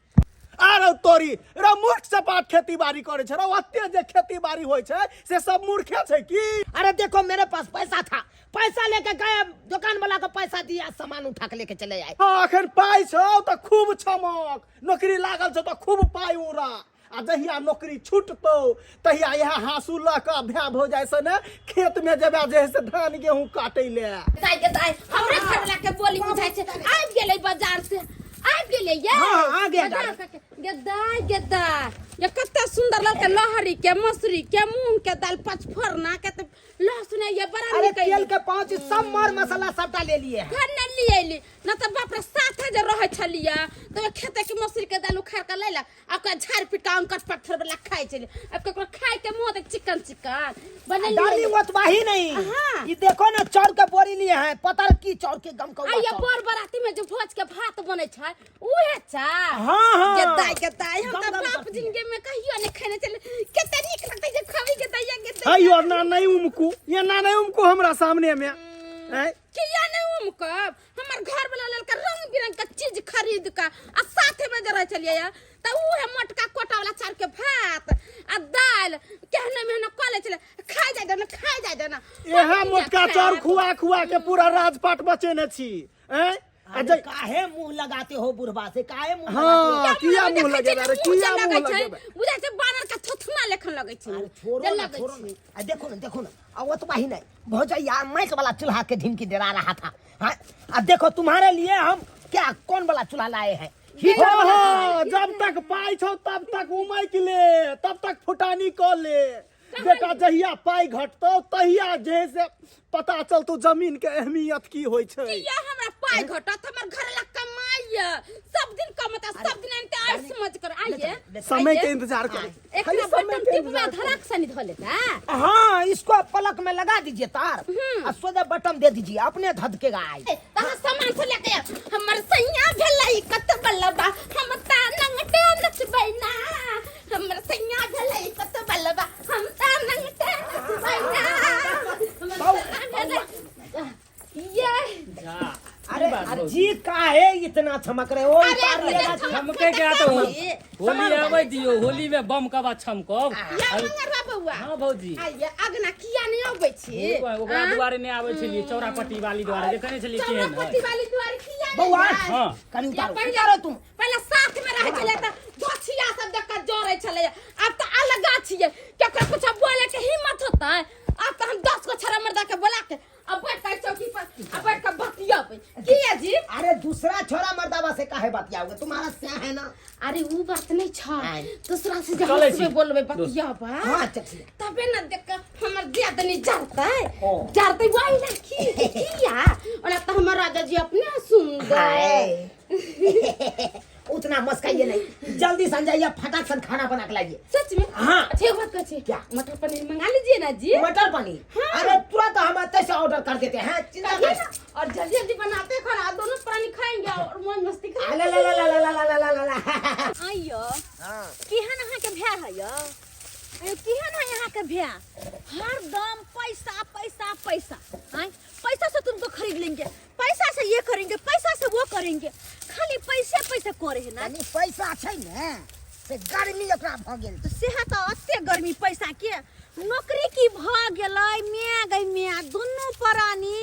आरो तोरी रे मूर्ख चपाट खेती बाड़ी करे छै रे, ओते जे खेती बाड़ी होइ छै से सब मूर्खे छै की? अरे देखो मेरे पास पैसा था, पैसा लेके गए दुकान वाला को पैसा दिया, सामान उठा के लेके चले आए। हाँ अखन पाई छौ तऽ खूब छमक, नौकरी लागल छौ तऽ खूब पाई उड़ा, आ जहिया नौकरी छूटतौ तहिया इएह हाँसू लऽ कऽ भाय भौजाइ से ने खेत में जेबे जे है से धान गेहूं काटै ले। दाइ के दाइ हमरे घर वाला के बोली बुझाइ छै। आबि गेलै बाजार से, आबि गेलै ये। हाँ, आ गया बाजार दाइ। से के- गे दाइ, गे दाइ। ये कते सुंदर लगतै लहरी के, मसूरी के, मूंग के दाल, पचफोरना के तऽ लहसुन ये बड़ा अरे नीक तेल के पाँच सब मर मसाला सबटा ले लिए हैं। घर नहीं लिए अयली न तऽ बाप रे साथे जे रहै छलियै तऽ ओहि खेते के मसूरी के दाल उखाड़ के लैलक आ ओकरा झाड़ पीट के अंकट पत्थर वाला खाइ छलियै। अब ककरो खाइ के मुँह देख चिकन चिकन बनेलियै। डाली ओतबा ही नहीं। हाँ। ये देखो ना चाउर के बोरी लिए हैं, पतर की चाउर के गम आ ये बर बराती में जो भोज के भात बनै छै उहे चा। हाँ, हाँ। गेदाइ गेदाइ हम गम तऽ गम बाप करती है। जिंदगी में कहियो नहीं खेने छलियै। कते नीक लगतै जे खाबी गेदाइ गेदाइ। अयो ना नहीं उमकू, ये ना नहीं उमकू हमरा सामने में। हैं? किया नहीं उमकब? हमर घर वाला लड़का रंग बिरंग के चीज खरीद के आ साथे में जे रह चलिए या त उहे मोटका कोटा वाला चार के भात आ दाल केहने मेहने कऽ लै छलै, खाइ जाय देना, खाइ जाय देना। इएह मोटका चाउर खुआ खुआ के पूरा राजपाट बचेने छी। हैं? आ अरे जै- काहे मुंह लगाते हो बुढ़वा से, काहे मुंह हाँ, लगाते हो? किया मुंह लगेबे रे, किया मुंह लगै छै? लगेबे? बुझाइ छै बानर के थुथुना लेखन लगै छै। अरे छोड़ो जे ना, लगै छोड़ो छै। ना। आ देखो ना, देखो ना, आ ओतबा ही नहीं भौजैया माइक वाला चूल्हा के ढिमकी डरा रहा था। हाँ, अब देखो तुम्हारे लिए हम क्या कौन वाला चूल्हा लाए हैं। हीटर वाला हाँ, जब तक पाई छौ तब तक उमैक ले, तब तक फुटानी कऽ ले बेटा। जहिया पाई घटतौ तहिया जे से पता चलतौ जमीन के अहमियत की होइ छै। किया हमरा पाई घटत? हमर घर ला कमाई सब दिन कमाता, सब दिन आनते ऐश मौज कर। आइए समय के इंतजार करो, एक खाली समय बटन के टिपबे इंतजार करो। धड़क से नहीं धो लेता। हाँ इसको पलक में लगा दीजिए तार और सोजा बटन दे दीजिए, अपने धधकेगा। आई तहाँ सामान से लेके आउ। हमर सैया भेलै कत बलबा, हम ता नंगटे नचबै ना। हमर सैया भेलै कत बलबा, हम ता नंगटे नचबै ना। हमर सैया भेलै ये। जा। अरे अजी काहे इतना चमक रहे हो? अरे उतार इतना लेगा। चमके के आता हूँ। होली आबै दियो, होली में बम कबा छमकब। या मंगरवा बौआ। हाँ भौजी। आइए अगना किया नहीं अबै छी? ओकरा दुआरे नहि आबै छलियै, चौरापट्टी वाली दुआरे देखने छलियै केहन है। चौरापट्टी वाली दुआरे किया नहीं बौआ, आयल? हाँ। कनी या उतारो, पहिले उतारो तुम। पहिले साथ में रहै छलै तऽ गोछिया सब देख कऽ जरै छलै, आब तऽ अलगा छियै, केकरो कुछ बोले के हिम्मत होतै? आब तऽ हम 10 गो छड़ा मर्दा के बोला के अब बैठ के चौकी पर अब बैठ के बतियबै। किया जी? अरे दूसरा छोरा मर्दावा से काहे बतियाओगे, तुम्हारा स्या है ना। अरे ऊ बात नहीं छ, आय। दूसरा से जब चलै छी। बोलबै बतियबै। हाँ, अच्छा, ठीक है। तबे न देख के हमर दियादनी जरतै। ओ। जरतै वही ना की किया? ओना तऽ हमर राजा जी अपने सुंदर। हाय। उतना मस्काइए नहीं, जल्दी से जाइए, फटाक से खाना बना के लाइए। सच में? हाँ। अच्छा एक बात कहै छी। क्या? मटर पनीर मंगा लीजिए ना जी। मटर पनीर? हाँ। अरे तुरंत हम आते से ऑर्डर कर देते हैं, चिंता कहिए मत। ना, और जल्दी जल्दी बनाते हैं खाना, दोनों प्राणी खाएंगे और मौज मस्ती करेंगे। ला ला ला ला ला ला ला ला ला। आइयो केहन अहाँके भाय है यौ? आइयो केहन है अहाँके भाय? हरदम पैसा पैसा पैसा। आँय पैसा से तुमको खरीद लेंगे, पैसा से ये करेंगे, पैसा से वो करेंगे, खाली पैसे पैसे करे है ना। कनी पैसा छै ने से गर्मी ओकरा भऽ गेल तऽ सेहा तऽ एते गर्मी पैसा के नौकरी की भऽ गेलै माय गै माय दुनू प्राणी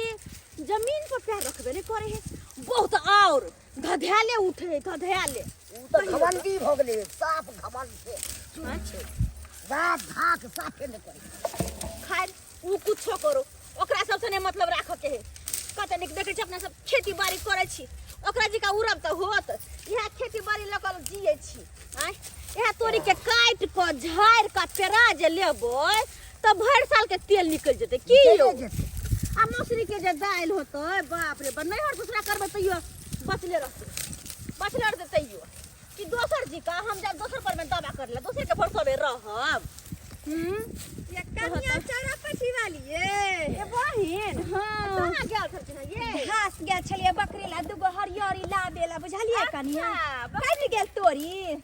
जमीन पर पैर रखबे नहि करै है बहुत और धधैले उठे है धधैले ओ तऽ घमंडी भऽ गेलै साफ घमंड छै चूर छै रात धाक साफे नहि करै खैर उ कुछो करो ओकरा सबसे नहि मतलब राखऽ के है कते नीक देखै छी अपना सब खेती बाड़ी करै छी ओकरा जिका उड़ब तऽ होत इएह खेती बाड़ी लऽ कऽ जियै छी आँय इएह तोरी के काटि कऽ झाड़ि कऽ पेरा जे लेबै तऽ भरि साल के तेल निकलि जेतै की यौ निकलि जेतै। आ मौसरी के जे दालि होतै बाप रे बाप नैहर ससुरा करबै तैयो बचले रहतै बचले रहतै तैयो कि दोसर जी का हम जब दोसर पर में दावा कर ले दोसर के भरोसे में रहब हम्म ये कनिया चौरा पछी वाली ये ए बहिन हाँ कहाँ गेल छलखिन हँ ये घास गेल छलियै बकरी ला दूगो हरियरी लाबे ला बुझलियै कनिया अच्छा, कटि गेल तोरी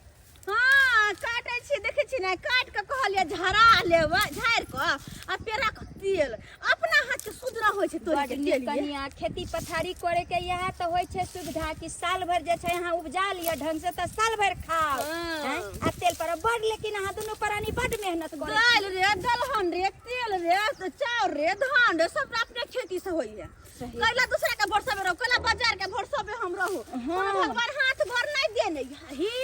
हाँ काटै छी देखै छी ने काटि कऽ कहलियै झड़ा लेबै झाड़ि कऽ आ पेरा कऽ तेल अपना हाथ के शुद्ध न होइ छै तोरी बड के नीक तेल ये। कनिया खेती पथारी करे के इएह तऽ होइ छै सुविधा कि साल भरि जे छै अहाँ उपजा लिअ ढंग से तऽ साल भरि खाओ हाँ। हैं? आ तेल पर बड लेकिन अहाँ दुनू प्राणी बड मेहनत करै छी। दालि रे दलहन रे तेल रे तो चाउर रे धान रे सब अपने खेती से होई है कैला दूसरा के भरोसा में रहो कैला बाजार के भरोसा में हम रहो कोनो भगवान हाथ भर नहीं देने ही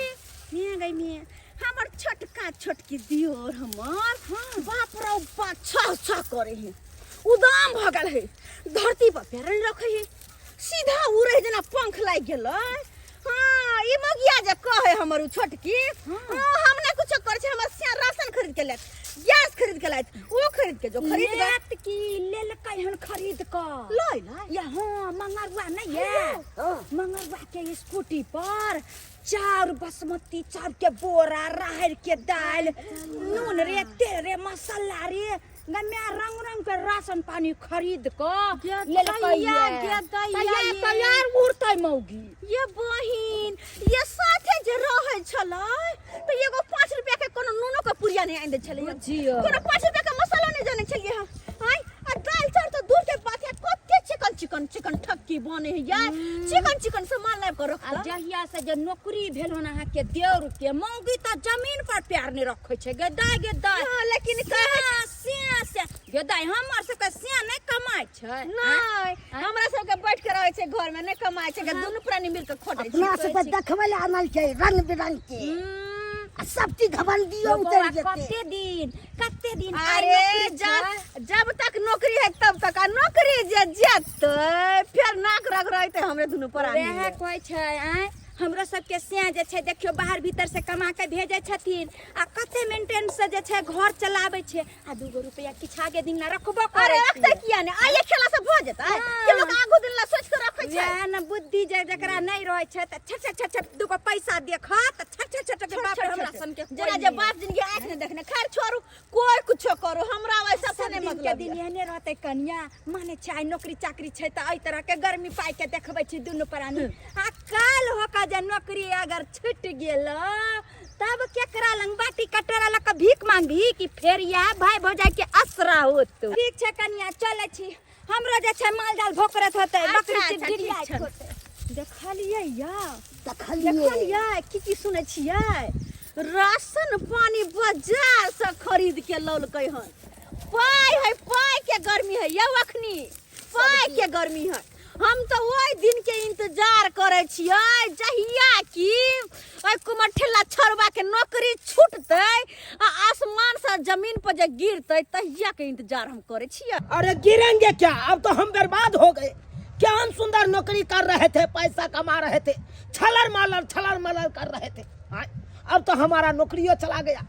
मियां गई मियां हमर छोटका छोटकी दियोर हमर बाप रो बाप छह छह करे है उदाम भऽ गेल है धरती पर पैर नहीं रखे है सीधा उड़े है जेना पंख लागि गेलै हाँ ई मगिया जे कहे हमर उ छोटकी हाँ हम ना कुछो करै छी हमर सिया राशन खरीद के लायत गैस खरीद के लायत ओ खरीद के जो खरीद के लेत की लेलकै हन खरीद कऽ लय लय या हाँ मंगरुआ नहीं है मंगरुआ के स्कूटी पर चाउर बासमती चाउर के बोरा राहड़ के दाल नून रे तेल रे मसाला रे गम्या रंग रंग के राशन पानी खरीद क लेलकै दैया, ये। गे दैया तैयार ये। तैयार उड़तै मौगी ये बहिन ये साथे जे रहै छलै तऽ एगो 5 रुपया के कोनो नूनो के पुड़िया नहि आनि दै छलै बुझियौ। कोनो 5 रुपया के मसालो नहि जानै छलियै हम आँय आ दालि चाउर तऽ दूर के बात है कते चिकन चिकन चिकन ठक्की बने है यार चिकन चिकन सामान लाबि कऽ आ रखता जहिया से जे नौकरी भेल हन अहाँ के देवर के मौगी तऽ जमीन पर प्यार नहि रखै छै गे दाय गे दाय हाँ, लेकिन कहै सिया सिया गे दाय हमर सबके सिया नहि कमाइ छै नहि हमरा सबके बैठ के रहै छै घर में नहि कमाइ छै दुनू प्राणी मिल के खटै अपना छै सबके देखबै लए आनल छै रंग बिरंग के आ सब चीज घमंडियो उतरि जेतै कते दिन कते दिन आइ अरे नौकरी जब छै। जब तक नौकरी है तब तक आ नौकरी जे जेतै फेर नाक रगड़ैते हमरे दुनू प्राणी वएह कहै छै आँय हमरो सबके सिया जे छै देखियौ बाहर भीतर से कमा के भेजै छथिन आ कते मेंटेन से जे छै घर चलाबै छै आ दूगो रुपया किछु आगे दिन ना रखबो अरे करै रखतै किया ने आइए खेला से भऽ जेतै कि लोक आगू दिन ला सोच के रखै छै वएह ने बुद्धि जे जकरा नहि रहै छै तऽ छट छट छट छट दूगो पैसा देखत तऽ छट छट छट छट बाप रे हमरा सन के कोइ जेना जे नहि। बाप जिनगी आँखि नहि देखने खैर छोड़ू कोई कुछो करू हमरा वैसा से सब नहीं दिन के मतलब दिन एहने रहतै कनिया माने छै आइ नौकरी चाकरी छै तऽ एहि तरह के गर्मी पाइ के देखबै छी दुनू प्राणी आ काल्हि होकर जे नौकरी अगर छुटि गेल तब केकरा लंग बाटी कटोरा लऽ कऽ भीख मांगबी कि फेर इएह भाई भौजाई के असरा होत ठीक छै कनिया चलै छी हमरो जे छै माल जाल भोकरत होतै बकरी अच्छा, चिड़िया ठीक छै। होतै देखलियै या देखलियै देखलियै की की सुनै छियै राशन पानी बाजार से खरीद के लौलकै हन पाइ है पाइ के गर्मी है यौ अखनी पाइ के गर्मी है हम तऽ ओहि दिन के इंतजार करै छियै जहिया कि ओहि कुमर ठेला छोड़बा के नौकरी छूटतै आ आसमान से जमीन पर जे गिरतै तहिया के इंतजार हम करै छियै अरे गिरेंगे क्या अब तो हम बर्बाद हो गए क्या हम सुंदर नौकरी कर रहे थे पैसा कमा रहे थे छलर मालर छलर मलर कर रहे थे आय, अब तो हमारा नौकरियों चला गया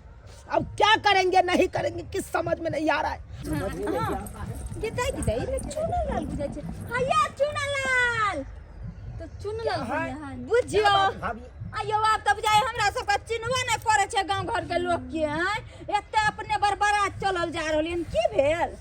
अब क्या करेंगे नहीं करेंगे किस समझ में नहीं आ रहा है समझ में नहीं आ रहा है गिदाई गिदाई ने चुनालाल बुझाइ छै हैया चुनालाल तऽ चुनलाल भैया हन बुझियो क्या बात भाभी आयो आब तऽ बुझाइ हमरा सबके चिन्हबो नहि करै छै गाँव घरके लोकके आँय एते अपने बड़बड़ा चलल जा रहल हन की भेल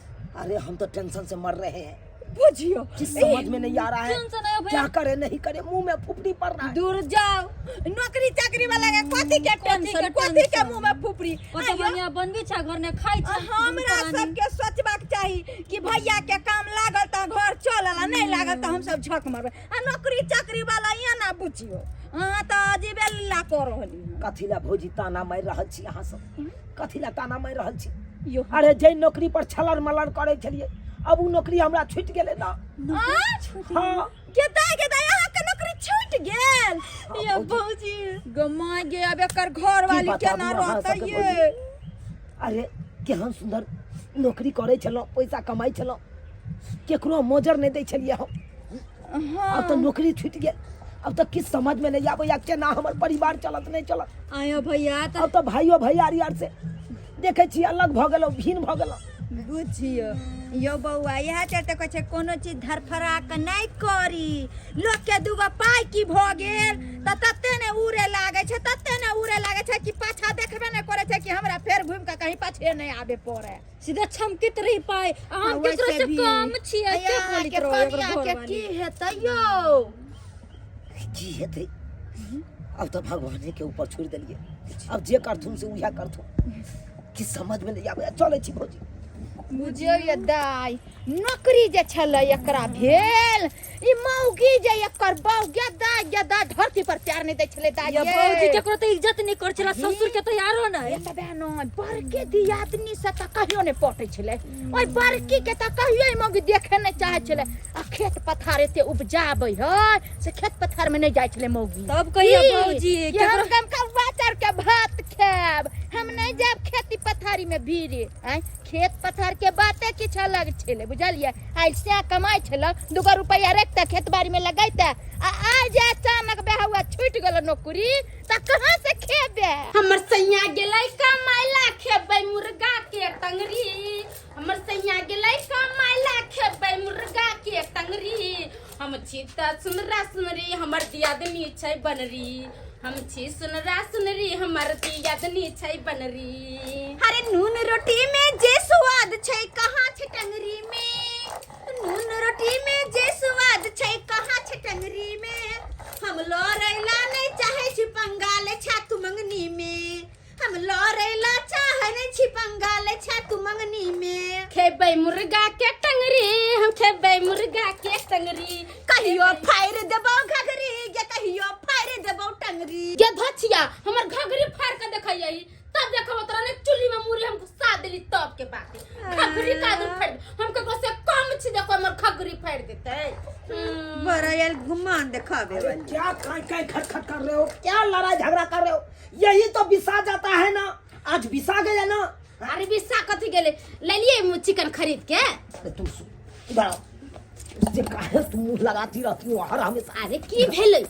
अरे हम तो टेंशन से मर रहे हैं बुझियो किस समझ में नहीं आ रहा है टेंशन है भैया। क्या करे नहीं करे मुंह में फुफड़ी पड़ रहा है दूर जाओ नौकरी चाकरी वाला के कथी के टेंशन के कथी के टेंशन? मुंह में फुफड़ी ओते आइयो, बढ़िया बनबी छै घर ने खाइ छै हमरा सबके सोचबाक चाही कि भैया के काम लागल तऽ घर चल लाला नहि लागल तऽ हमसब झक मारबै आ नौकरी चाकरी वाला यहाँ ना बुझियो अहाँ तऽ अजीबे लीला कऽ रहली हँ। कथी ला भौजी ताना मारि रहल छी अहाँ सब कथी ला ताना मारि रहल छी यो अरे जे नौकरी पर छलर मलर करै छलियै अब उ नौकरी हमरा छूटि गेलै ना हाँ गेदा गेदा अहाँके नौकरी छूटि गेल ये भौजी गो माय गे अब एकर घर वाली बताबू केना अहाँ रहतै सबके ये भौजी? अरे केहन सुंदर नौकरी करै छलहुँ पैसा कमाइ छलहुँ केकरो मोजर नहि दै छलियै हम आब तऽ नौकरी छूटि गेल अब तऽ किछु समझमे नहि आबैया केना हमर परिवार चलत नहि चलत आयो भैया तऽ अब तऽ भाइयो भैयारी आर से देखै छी अलग भऽ गेलहुँ भिन्न भऽ गेलहुँ बुझियो यो बौआ इएह चलते कहै छै कोनो चीज धरफड़ा कऽ नहि करी लोकके दूगो पाइ की भऽ गेल तऽ तते ने उड़े लागै छै तते ने उड़े लागै छै कि पाछा देखबे नहि करै छै कि हमरा फेर घुमि कऽ कहीं पाछे नहि आबे पड़े सीधा छमकित रही पाए आ हम केकरो से कम छियै से बोलैत के रहो एकर कनिया के घरवाली। की हेतै यौ की हेतै अब तऽ भगवाने के ऊपर छोड़ि देलियै अब जे करथुन से उएह करथुन कि समझमे नहि आबैया चलै छी भौजी बुझियौ ये दाइ नौकरी जे छलै एकरा भेल ई मौगी जे एकर बहू गे दाइ गे दाइ धरती पर प्यार नहि दै छलै दाइ ये ये। भौजी केकरो तऽ इज्जत नहि करै छला ससुर के तऽ आरो नहि एतबे नहि बड़के दियादनी से तऽ कहियो नहि पटै छलै ओहि बड़की के तऽ कहियो ई मौगी देखे नहि चाहै छलै आ खेत पथार एते उपजाबै है से खेत पथार में नहि जाइ छलै मौगी तब कहियो की? भौजी, कि हम केकरो- गमकौआ चाउर के भात खायब हम नहि जायब खेती पथारी में भीड़े आँय खेत पथार के बाते किछु अलग छलै बुझलियै आइ से कमाइ छलै दूगो रुपैआ रखते खेत बाड़ी में लगैते आ आइ जे अचानक बेहुआ छूटि गेल नौकरी तऽ कहाँ से खेबे हमर सैया गेलै कमाइला खेबै मुर्गा के टंगरी हमर सैया गेलै कमाइला खेबै मुर्गा के टंगरी हम छी तऽ सुनरा सुनरी हमर दियादनी छै बनरी हम छी सुनरा सुनरी हमर दियादनी छै बनरी अरे नून रोटी में जे स्वाद छै कहाँ छै टंगरी में नून रोटी में जे स्वाद छै कहाँ छै टंगरी में हम लड़ैला नहीं चाहे छी पंगा ले छा तू मंगनी में हम लड़ैला चाहे नहीं छी पंगा ले छा तू मंगनी में खेबै मुर्गा के टंगरी हम खेबै मुर्गा के टंगरी कहियो फाड़ि देबौ घघरी गे कहियो फाड़ि देबौ टंगरी गे धचिया हमर घघरी फाड़ के देखैयै तब देखब तोरा ने चुल्ही में मुरी हम घुसा देली तब के बात घघरी का दूर फाड़ हम ककरो से कम छी देखो हमर घघरी फाड़ देतै बड़ा यार घुमान देखाबे अरे वाली क्या काय काय खटखट कर रहे हो क्या लड़ाई झगड़ा कर रहे हो यही तो बिसा जाता है ना आज बिसा गया ना अरे बिस्सा कथी गेले ले लिए चिकन खरीद के अरे तुम इधर आओ उससे काहे तुम मुंह लगाती रहती हो हर हमेशा अरे की भेलै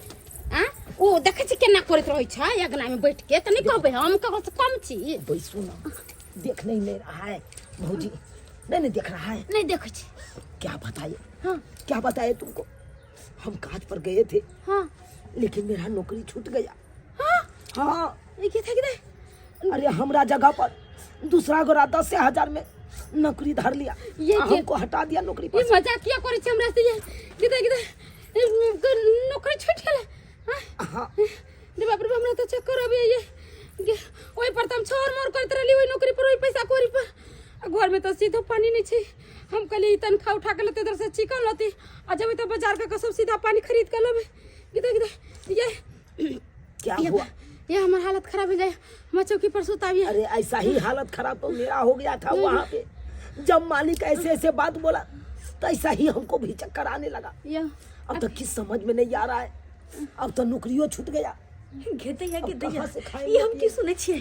आ ओ देखै छी केना करैत रहै छै अगना में बैठ के तऽ नहि कहबै हम ककरो से कम छी बैसू ना देख नहीं नहीं रहा है भौजी नहीं नहीं देख रहा है नहि देखै छी क्या बताए हाँ क्या बताए तुमको हम काज पर गए थे हाँ लेकिन मेरा नौकरी छूट गया हाँ हाँ ई के थक दे अरे हमरा जगह पर दूसरा गोरा 10,000 में नौकरी धर लिया ये आ हमको हटा दिया नौकरी पर ई से। मजाक किया करै छी हमरा से ये किधर किधर नौकरी छूट गेलै हाँ हाँ रे बाप रे बाप, हमरा तऽ चक्कर अबै ये ओहि पर तऽ हम छोर मोर करैत रहली ओहि नौकरी पर ओहि पैसा कौड़ी पर आ घर में तऽ सीधो पानी नहि छै हम कहलियै ई तनख्वाह उठा के लेते इधर से चिकन लती आ जेबै तऽ बाजार के कसम सीधा पानी खरीद के लेबै किधर किधर ये क्या हुआ ये हमार हालत खराब हो जाए हम चौकी पर सुताबिए अरे ऐसा ही हालत खराब तो मेरा हो गया था वहाँ पे जब मालिक ऐसे ऐसे बात बोला तो ऐसा ही हमको भी चक्कर आने लगा ये अब तो किस समझ में नहीं आ रहा है अब तो नौकरियों छूट गया गे दैया गे अब दैया कहाँ से खाएंगे ई हम की पिएंगे? सुनै छियै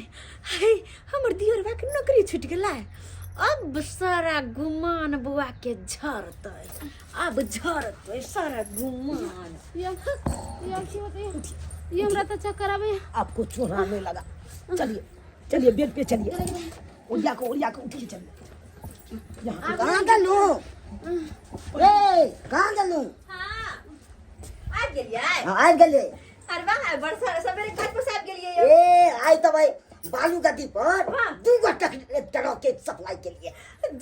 हे हमर दियरबा के नौकरी छूटि गेलै अब सारा गुमान बौआ के झरतै अब झरतै सारा गुमान ये ये की होते ये हमरा तो चक्कर आवे आपको चुराने लगा चलिए चलिए बेड पे चलिए ओरिया को उठिए चलिए यहाँ कहाँ गेलू ए कहाँ गेलू हाँ आबि गेलियै हाँ आबि गेलियै अरे वाह बड़ सवेरे काज पर से आबि गेलियै यौ। ए आइ तऽ भाई बालू गद्दी पर हाँ। दू गो ट्रक के सप्लाई के लिए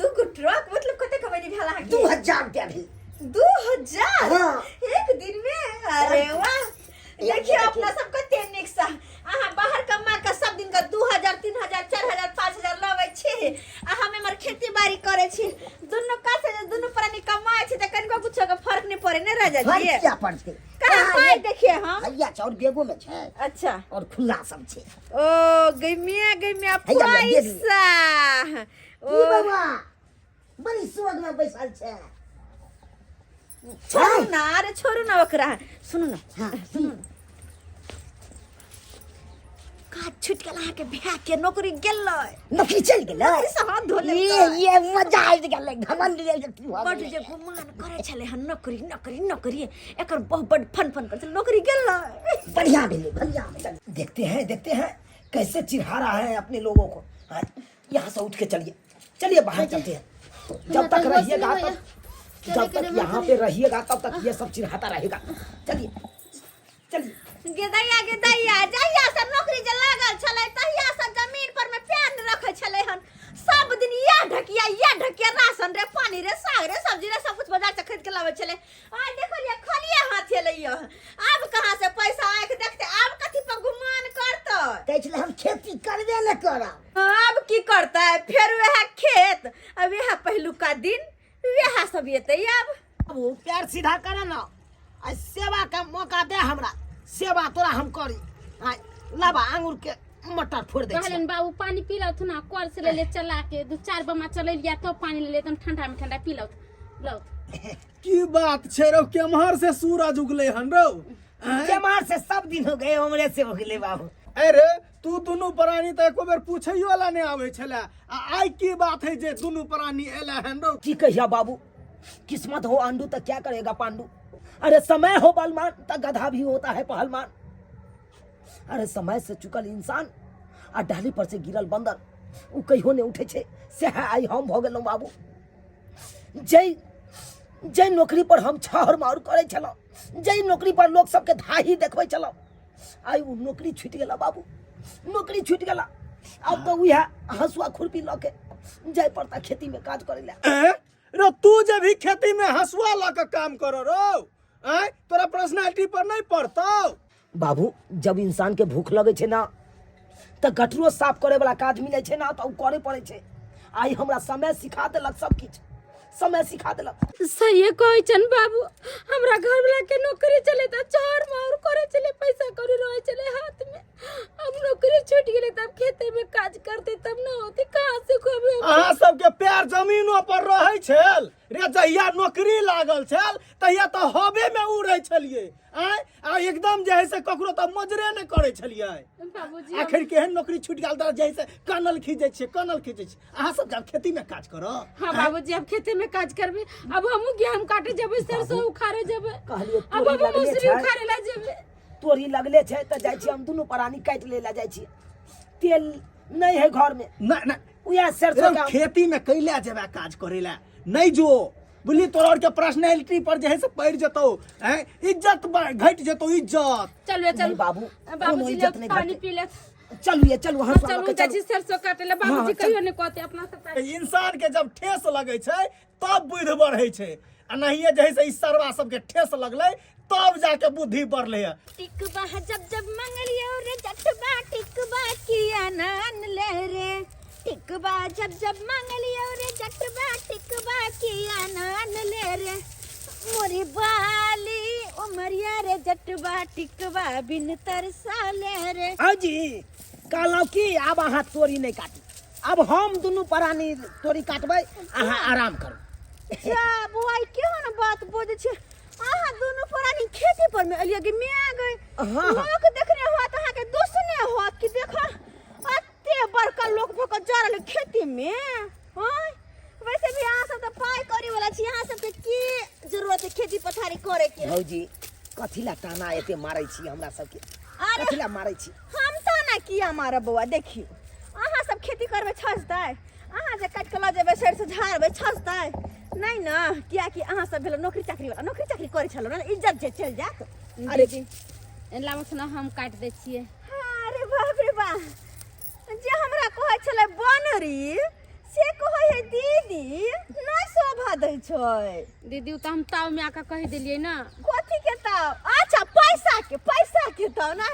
दू गो ट्रक मतलब कते कमैनी भेल अहाँके 2000 रुपया भी 2000 हाँ। एक दिन में अरे वाह एक देखियो दिन अपना सब कते नीक सा अहाँ बाहर कमा के सब दिन के 2000 3000 4000 5000 लबै छी आ हम एमहर खेती बाड़ी करै छी दुनू काज से दुनू प्राणी कमाइ छी तऽ कनिको कुछो के पड़े ने राजा फर्क जी किया पड़तै कहाँ पाइ देखिए हम हैया छै और बेगो में छै अच्छा और खुला सब छै ओ गैमिया गैमिया हैया, हमरा दे दियौ। पैसा की ओ बाबा बड़ी सुअग में बैसल छै छोड़ू ना अरे छोड़ू ना ओकरा सुनू ना हाँ, सुनू ना काज छूट गेल अहाँके भाय के नौकरी गेलै नौकरी चलि गेलै नौकरी से हाथ धो लेलकै। ये ये मजा आबि गेलै घमंड जे की भऽ बड गेलै। जे गुमान करै छलै हन नौकरी नौकरी नौकरी एकर बहुत बड फन फन करै छलै नौकरी गेलै बढ़िया भेलै बढ़िया भेलै। देखते हैं देखते हैं कैसे चिढ़ा रहा है अपने लोगों को हाँ, यहाँ से उठ के चलिए चलिए बाहर चलते हैं जब तक रहिएगा तब जब तक यहाँ पे रहिएगा तब तक ये सब चिढ़ाता रहेगा चलिए चलिए गेदैया गेदैया जहिया से नौकरी जे लागल छलै तहिया से जमीन पर में प्यान रखै छलै हन सब दिन या ढकिया या ढकिया राशन रे पानी रे साग रे सब्जी रे सब कुछ बाजार से खरीद के लाबै छलै आ देखलियै खलिए हाथ एलै आब कहाँ से पैसा आँखि देखते आब कथी पर गुमान करतै कहै छलै हम खेती करबे नहि करब आब की करतै फेर वएह खेत आ वएह पहिलुका दिन वएह सब एतै आब बाबू पैर सीधा करे ना आ सेवा के मौका दे हमरा सेवा तोरा हम करी आ लाबा आंगुर के मटर फोड़ दे कहलन बाबू पानी पी लौथ ना कल से ले ले चला के दू चार बमा चले लिया तो पानी ले ले एकदम ठंडा में ठंडा पी लौथ लौथ की बात छै रौ केम्हर से सूरज उगले हन रौ आँय? केमार से सब दिन हो गए हमरे से हो गेले बाबू अरे तू दुनू प्राणी तऽ एको बेर पूछैयो ला नहि आबै छलै आ आइ की बात है जे दुनू प्राणी एला हन रौ की कहिया बाबू किस्मत हो आंडू तो क्या करेगा पांडू अरे समय हो बलमान तो गधा भी होता है पहलवान अरे समय से चुकल इंसान आ डाली पर से गिरल बंदर उ कहियो नहीं उठे छे से है आई हम भ गेलहुँ बाबू जै जै नौकरी पर हम छहर मार करै छलहुँ जै नौकरी पर लोक सबके धाही देखबै छलहुँ आइ ओ नौकरी छूटि गेला बाबू नौकरी छूटि गेला आब तऽ उएह हँसुआ खुरपी लऽ के जाय पड़ता खेती में काज करै लए ए रो तू जे भी खेती में हंसुआ लऽ के काम करो रो आँय तोरा पर्सनालिटी पर नहीं पड़तौ बाबू जब इंसान के भूख लगै छै ना तऽ गटरो साफ करे वाला काज मिलै छै ना तऽ ओ करे पड़ै छै आइ हमरा समय सिखा देलक सब किछु समय सिखा देलक सहिए कहै छन बाबू हमरा घरवला के नौकरी चले त चार मार करे चले पैसा कौड़ी रहे चले हाथ में अब नौकरी छूट गेले तब खेते में काज करते तब ना होते कहाँ से खोबे अहाँ सबके पैर जमीनो पर रहै छल रे जहिया नौकरी लागल छल तहिया तऽ हवे में उड़ै छलियै आँय आ एकदम जे है से ककरो तऽ मजरे नहि करै छलियै बाबूजी आखिर केहन नौकरी छूटि गेल तऽ जे है से कनल खींचै छियै कनल खींचै छियै अहाँ सब जाब खेती में काज करब हाँ बाबूजी अब खेते में काज करबे अब हमहू गेहूं काटे जेबे सरसों उखाड़े जेबे कहलियै अब तोरी हमहू लगले मौसरी छै उखाड़े ला जेबे तोरी लगले छै तऽ जाइ छी हम दुनू प्राणी काटि लै लए जाइ छी तेल नहि है घर में नहि नहि उएह सरसों एकदम के खेती में कैला जेबे काज करे ला नहीं जो बुझली तोरा और के पर्सनैलिटी पर जे है से पड़ जतौ हैं इज्जत घट जतौ इज्जत चलू चलू नहीं बाबू, कोनो बाबूजी इज्जत ले नहीं पानी घटे। पी ले चलू ये चलू हंसुआ चलू लऽ के जाइ चलू छी सरसों काटे ले बाबूजी हाँ, कहियो नहीं कहते अपना सब इंसान के जब ठेस लगे छै तब बुद्धि बढ़े छै आ नहिये जे है से ई सरवा सबके ठेस लगलै तब जाके बुद्धि बढ़लै है टिकबा जब जब मंगलियो रे जटबा टिकबा किया नान ले रे टिकबा जब जब मंगलियो रे जटबा टिकबा किया नान ले रे मोरी बाली उमरिया रे जटबा टिकबा बिन तरसा ले रे हाँ जी कहलहुँ कि आब अहाँ तोरी नहि काटू आब हम दुनू प्राणी तोरी काटबै अहाँ आराम करू जा बुआई केहन बात बजै छै अहाँ दुनू प्राणी खेती पर में एलियै कि मिया गए हाँ। लोक देखने होत अहाँ के दुसने होत कि देखो एते बड़का लोक भऽ कऽ जा रहल खेती में हाँ वैसे भी अहाँ सब तऽ पाइ कौड़ी वाला छी अहाँ सबके की जरूरत है खेती पथारी करे के भौजी कथी ला ताना एते मारै छी हमरा सबके अरे कथी ला मारै छी हम तो ना किया मारब बौआ देखियौ अहाँ सब खेती करबै छजतै अहाँ जे काटि कऽ लऽ जेबै सरिसो झाड़बै छजतै नहि ने कियाकि अहाँ सब भेल नौकरी चाकरी वाला नौकरी चाकरी करै छलहुँ ने इज्जत जे चलि जायत अरे जी लाबो ना हम काटि दै छियै अरे बाप रे बा जे हमरा कहै छलै बनरी से कहै है दीदी नहि शोभा दै छै दीदी ओ तऽ हम ताव में आके कहि देलियै ना कथी के ताव अच्छा पैसा के पैसा के ताव ना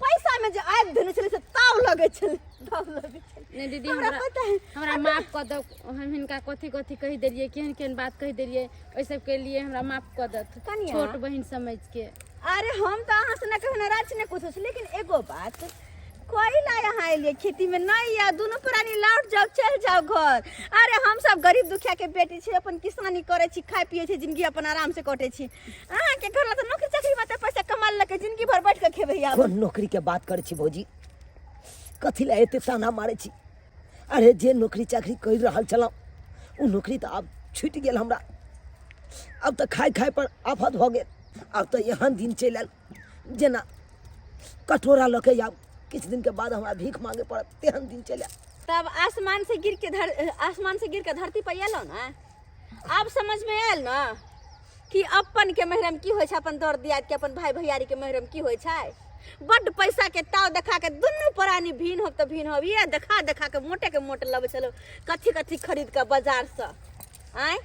पैसा में जे आबि देने छलै से ताव लगै छलै ताव लगै छलै नहि दीदी, हमरा हमरा पता है। हमरा माफ कऽ दो। हम हिनका कथी कथी कहि देलियै, केहन केहन बात कहि देलियै, ओहि सबके लिए हमरा माफ कऽ दत, कनिया। छोट बहिन समझ के। अरे हम तऽ अहाँ से न कहियो नाराज छी ने कुछो छी, लेकिन एगो बात कोई ला यहाँ एलियै खेती में नहीं या दुनू प्राणी लौट जाओ, चल जाओ घर। अरे हम सब गरीब दुखिया के बेटी छी, अपन किसानी करे छी, खाय पिए छी, जिंदगी अपन आराम से कटे छी। अहाँ के घर ला तऽ नौकरी चाकरी में तऽ पैसा कमा लके जिंदगी भर बैठ के खेबै आब। कोन नौकरी के बात करे छी भौजी? कथी ला एते ताना मारे छी? अरे जे नौकरी चाकरी कर रहल छलहुँ ओ नौकरी तऽ आब छूटि गेल हमरा। आब तऽ खाय खाय पर आफत भऽ गेल। आब तऽ एहन दिन चलि आयल जेना कटोरा लऽ के आब किछु दिनके बाद हमरा भीख मांगे पड़त, तेहन दिन चलि आयल। तब आसमान से गिर के धर आसमान से गिर के धरती पर एलहुँ ने, आब समझ में आयल ने कि अपन के मेहरम की होइ छै, अपन दर दियाद के, अपन भाई भैयारी के मेहरम की होइ छै। बड्ड पैसा के ताव देखा के दुनू प्राणी भिन्न होब तऽ भिन्न होब, ये देखा देखा के मोटे के मोट लबै छलहुँ कथी कथी खरीद के बाजार से। आँय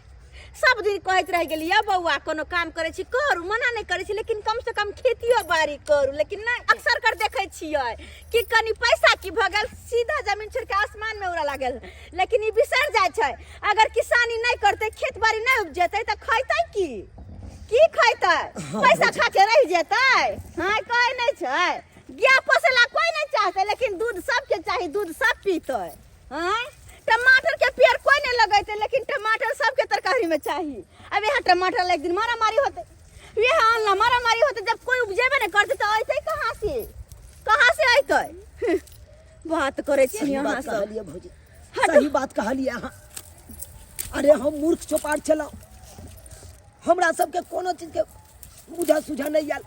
सब दिन कहैत रहि गेलियै बौआ कोनो काम करै छी करू, मना नहि करै छी, लेकिन कम से कम खेतियो बाड़ी करू। लेकिन नहि, अक्सर कर देखै छियै कि कनि पैसा की भऽ गेल सीधा जमीन छोड़ि के आसमान में उड़ऽ लागल। लेकिन ई बिसरि जाइ छै, अगर किसानी नहि करतै, खेत बाड़ी नहि उपजेतै तऽ खैतै की? की खैतै? पैसा खा के रहि जेतै? हाँ कहै नहि छै गाय पोसै ला कोइ नहि चाहतै, लेकिन दूध सबके चाही, दूध सब पीतै। आँय टमाटर के पेड़ कोई नहीं लगेते, लेकिन टमाटर सबके तरकारी में चाहिए। अब यहाँ टमाटर एक दिन मारामारी होते, यहाँ अनला मारामारी होते, जब कोई उपजेबे नहीं करते तो अयते कहाँ से, कहाँ से अयते? बात करे छी सही अहाँ बात सब। कहलियै भौजी, सही बात कहलियै अहाँ। अरे हम मूर्ख चौपाट छलहुँ, हमरा सबके कोनो चीजके बुझा सुझा नहि आयल।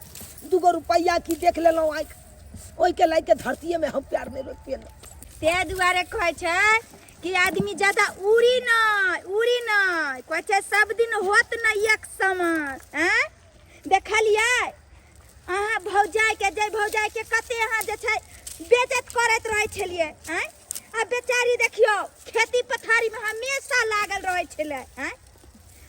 दूगो रुपैआ की देख लेलहुँ आँखि, ओहिके लए के धरतीएमे हम प्यार नहि रोपि पेलहुँ। ताहि दुआरे कहै छै कि आदमी ज्यादा उड़ी नहि, उड़ी नहि। कहै छै सब दिन होत नहि एक समान। आँय देखलियै अहाँ भौजाइके, जय भौजाइके कते अहाँ जे छै बेइज्जत करैत रहै छलियै। आँय आ बेचारी देखियौ खेती पथारीमे हमेशा लागल रहै छलै। आँय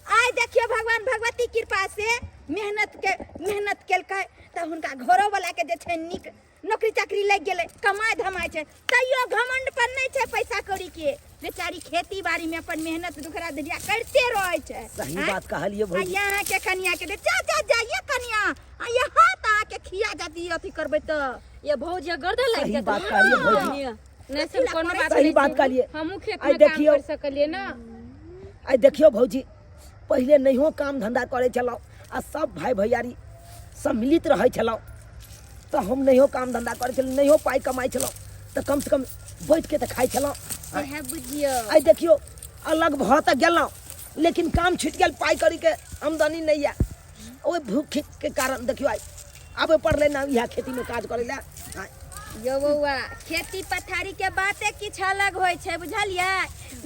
आइ देखियौ भगवान भगवती कृपा से मेहनत केलकै तऽ हुनका घरोवला के जे छै नीक नौकरी चाकरी लागि गेलै, कमाइ धमाइ छै, तैयो घमंड पर नहि छै पैसा कौड़ी के। बेचारी खेती बाड़ी में अपन मेहनत दुखरा दुनिया करते रहै छै। सही आँय? बात कहलियै आ भौजी। यहाँ के कनिया के दे, जा जा जाइए कनिया, आ यहाँ तऽ अहाँके खिया जाती अथी करबै तऽ। ये भौजी गर्दन लागि सही जायत। बात कहलियै भौजी। नहि से कोनो बात सही नहि बात छै। कहलियै। हमहूँ खेत आइ में काम देखियौ। कर सकलियै ना। आइ देखियौ भौजी, पहिले नहियो काम धंधा करै छलहुँ आ सब भाई भैयारी सम्मिलित रहै छलहुँ, तऽ हम नहियो काम धंधा करै छलहुँ, नहियो पाइ कमाइ छलहुँ, तऽ कम से कम बैठ के तऽ खाइ छलहुँ। सएह बुझियौ। आइ देखियौ अलग भऽ तऽ गेलहुँ, लेकिन काम छुटि गेल, पाइ कौड़ीके आमदनी नहि यऽ। ओहि भूख के कारण देखियौ आइ आबे पड़लै ने इएह खेतीमे काज करै लए। आँय। यौ बौआ, खेती पथारी के बाते किछु अलग होइ छै, बुझलियै?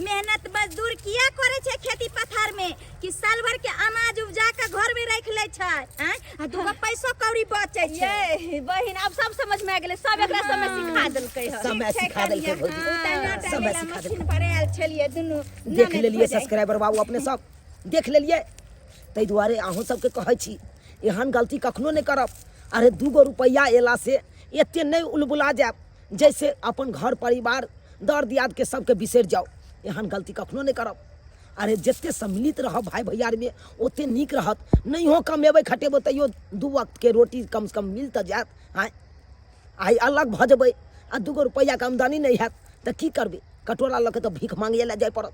मेहनत मजदूर किया करै छै खेती पथार में कि साल भर के अनाज उपजा के घर में राखि लै छै। आँय आ दूगो पैसो कौड़ी बचै छै। ये बहिन आब सब समझ में आ गेलै, सब एकरा समय सिखा देलकै हन। समय सिखा देलकै भौजी, समय सिखा देलकै। मशीन पर आयल छलियै दुनू देख लेलियै सब्सक्राइबर बाबू, अपने सब देख लेलियै। ताहि दुआरे अहूँ सबके कहै छी एहन गलती कखनो नहि करब। अरे दूगो रुपैआ अयला से एते नहि उलबुला जायब जैसे अपन घर परिवार दर दियादके सबके बिसरि जाउ, एहन गलती कखनो नहि करब। अरे जते सम्मिलित रहब भाई भैयारीमे ओते नीक रहत। नहियो कमेबै खटेबै तैयो दू वक्तके रोटी कमसँ कम मिल तऽ जायत। आँय आइ अलग भऽ जेबै आ दूगो रुपैआके आमदनी नहि हैत तऽ की करबै? कटोरा लऽ के तऽ भीख मांगे लए जाय पड़त।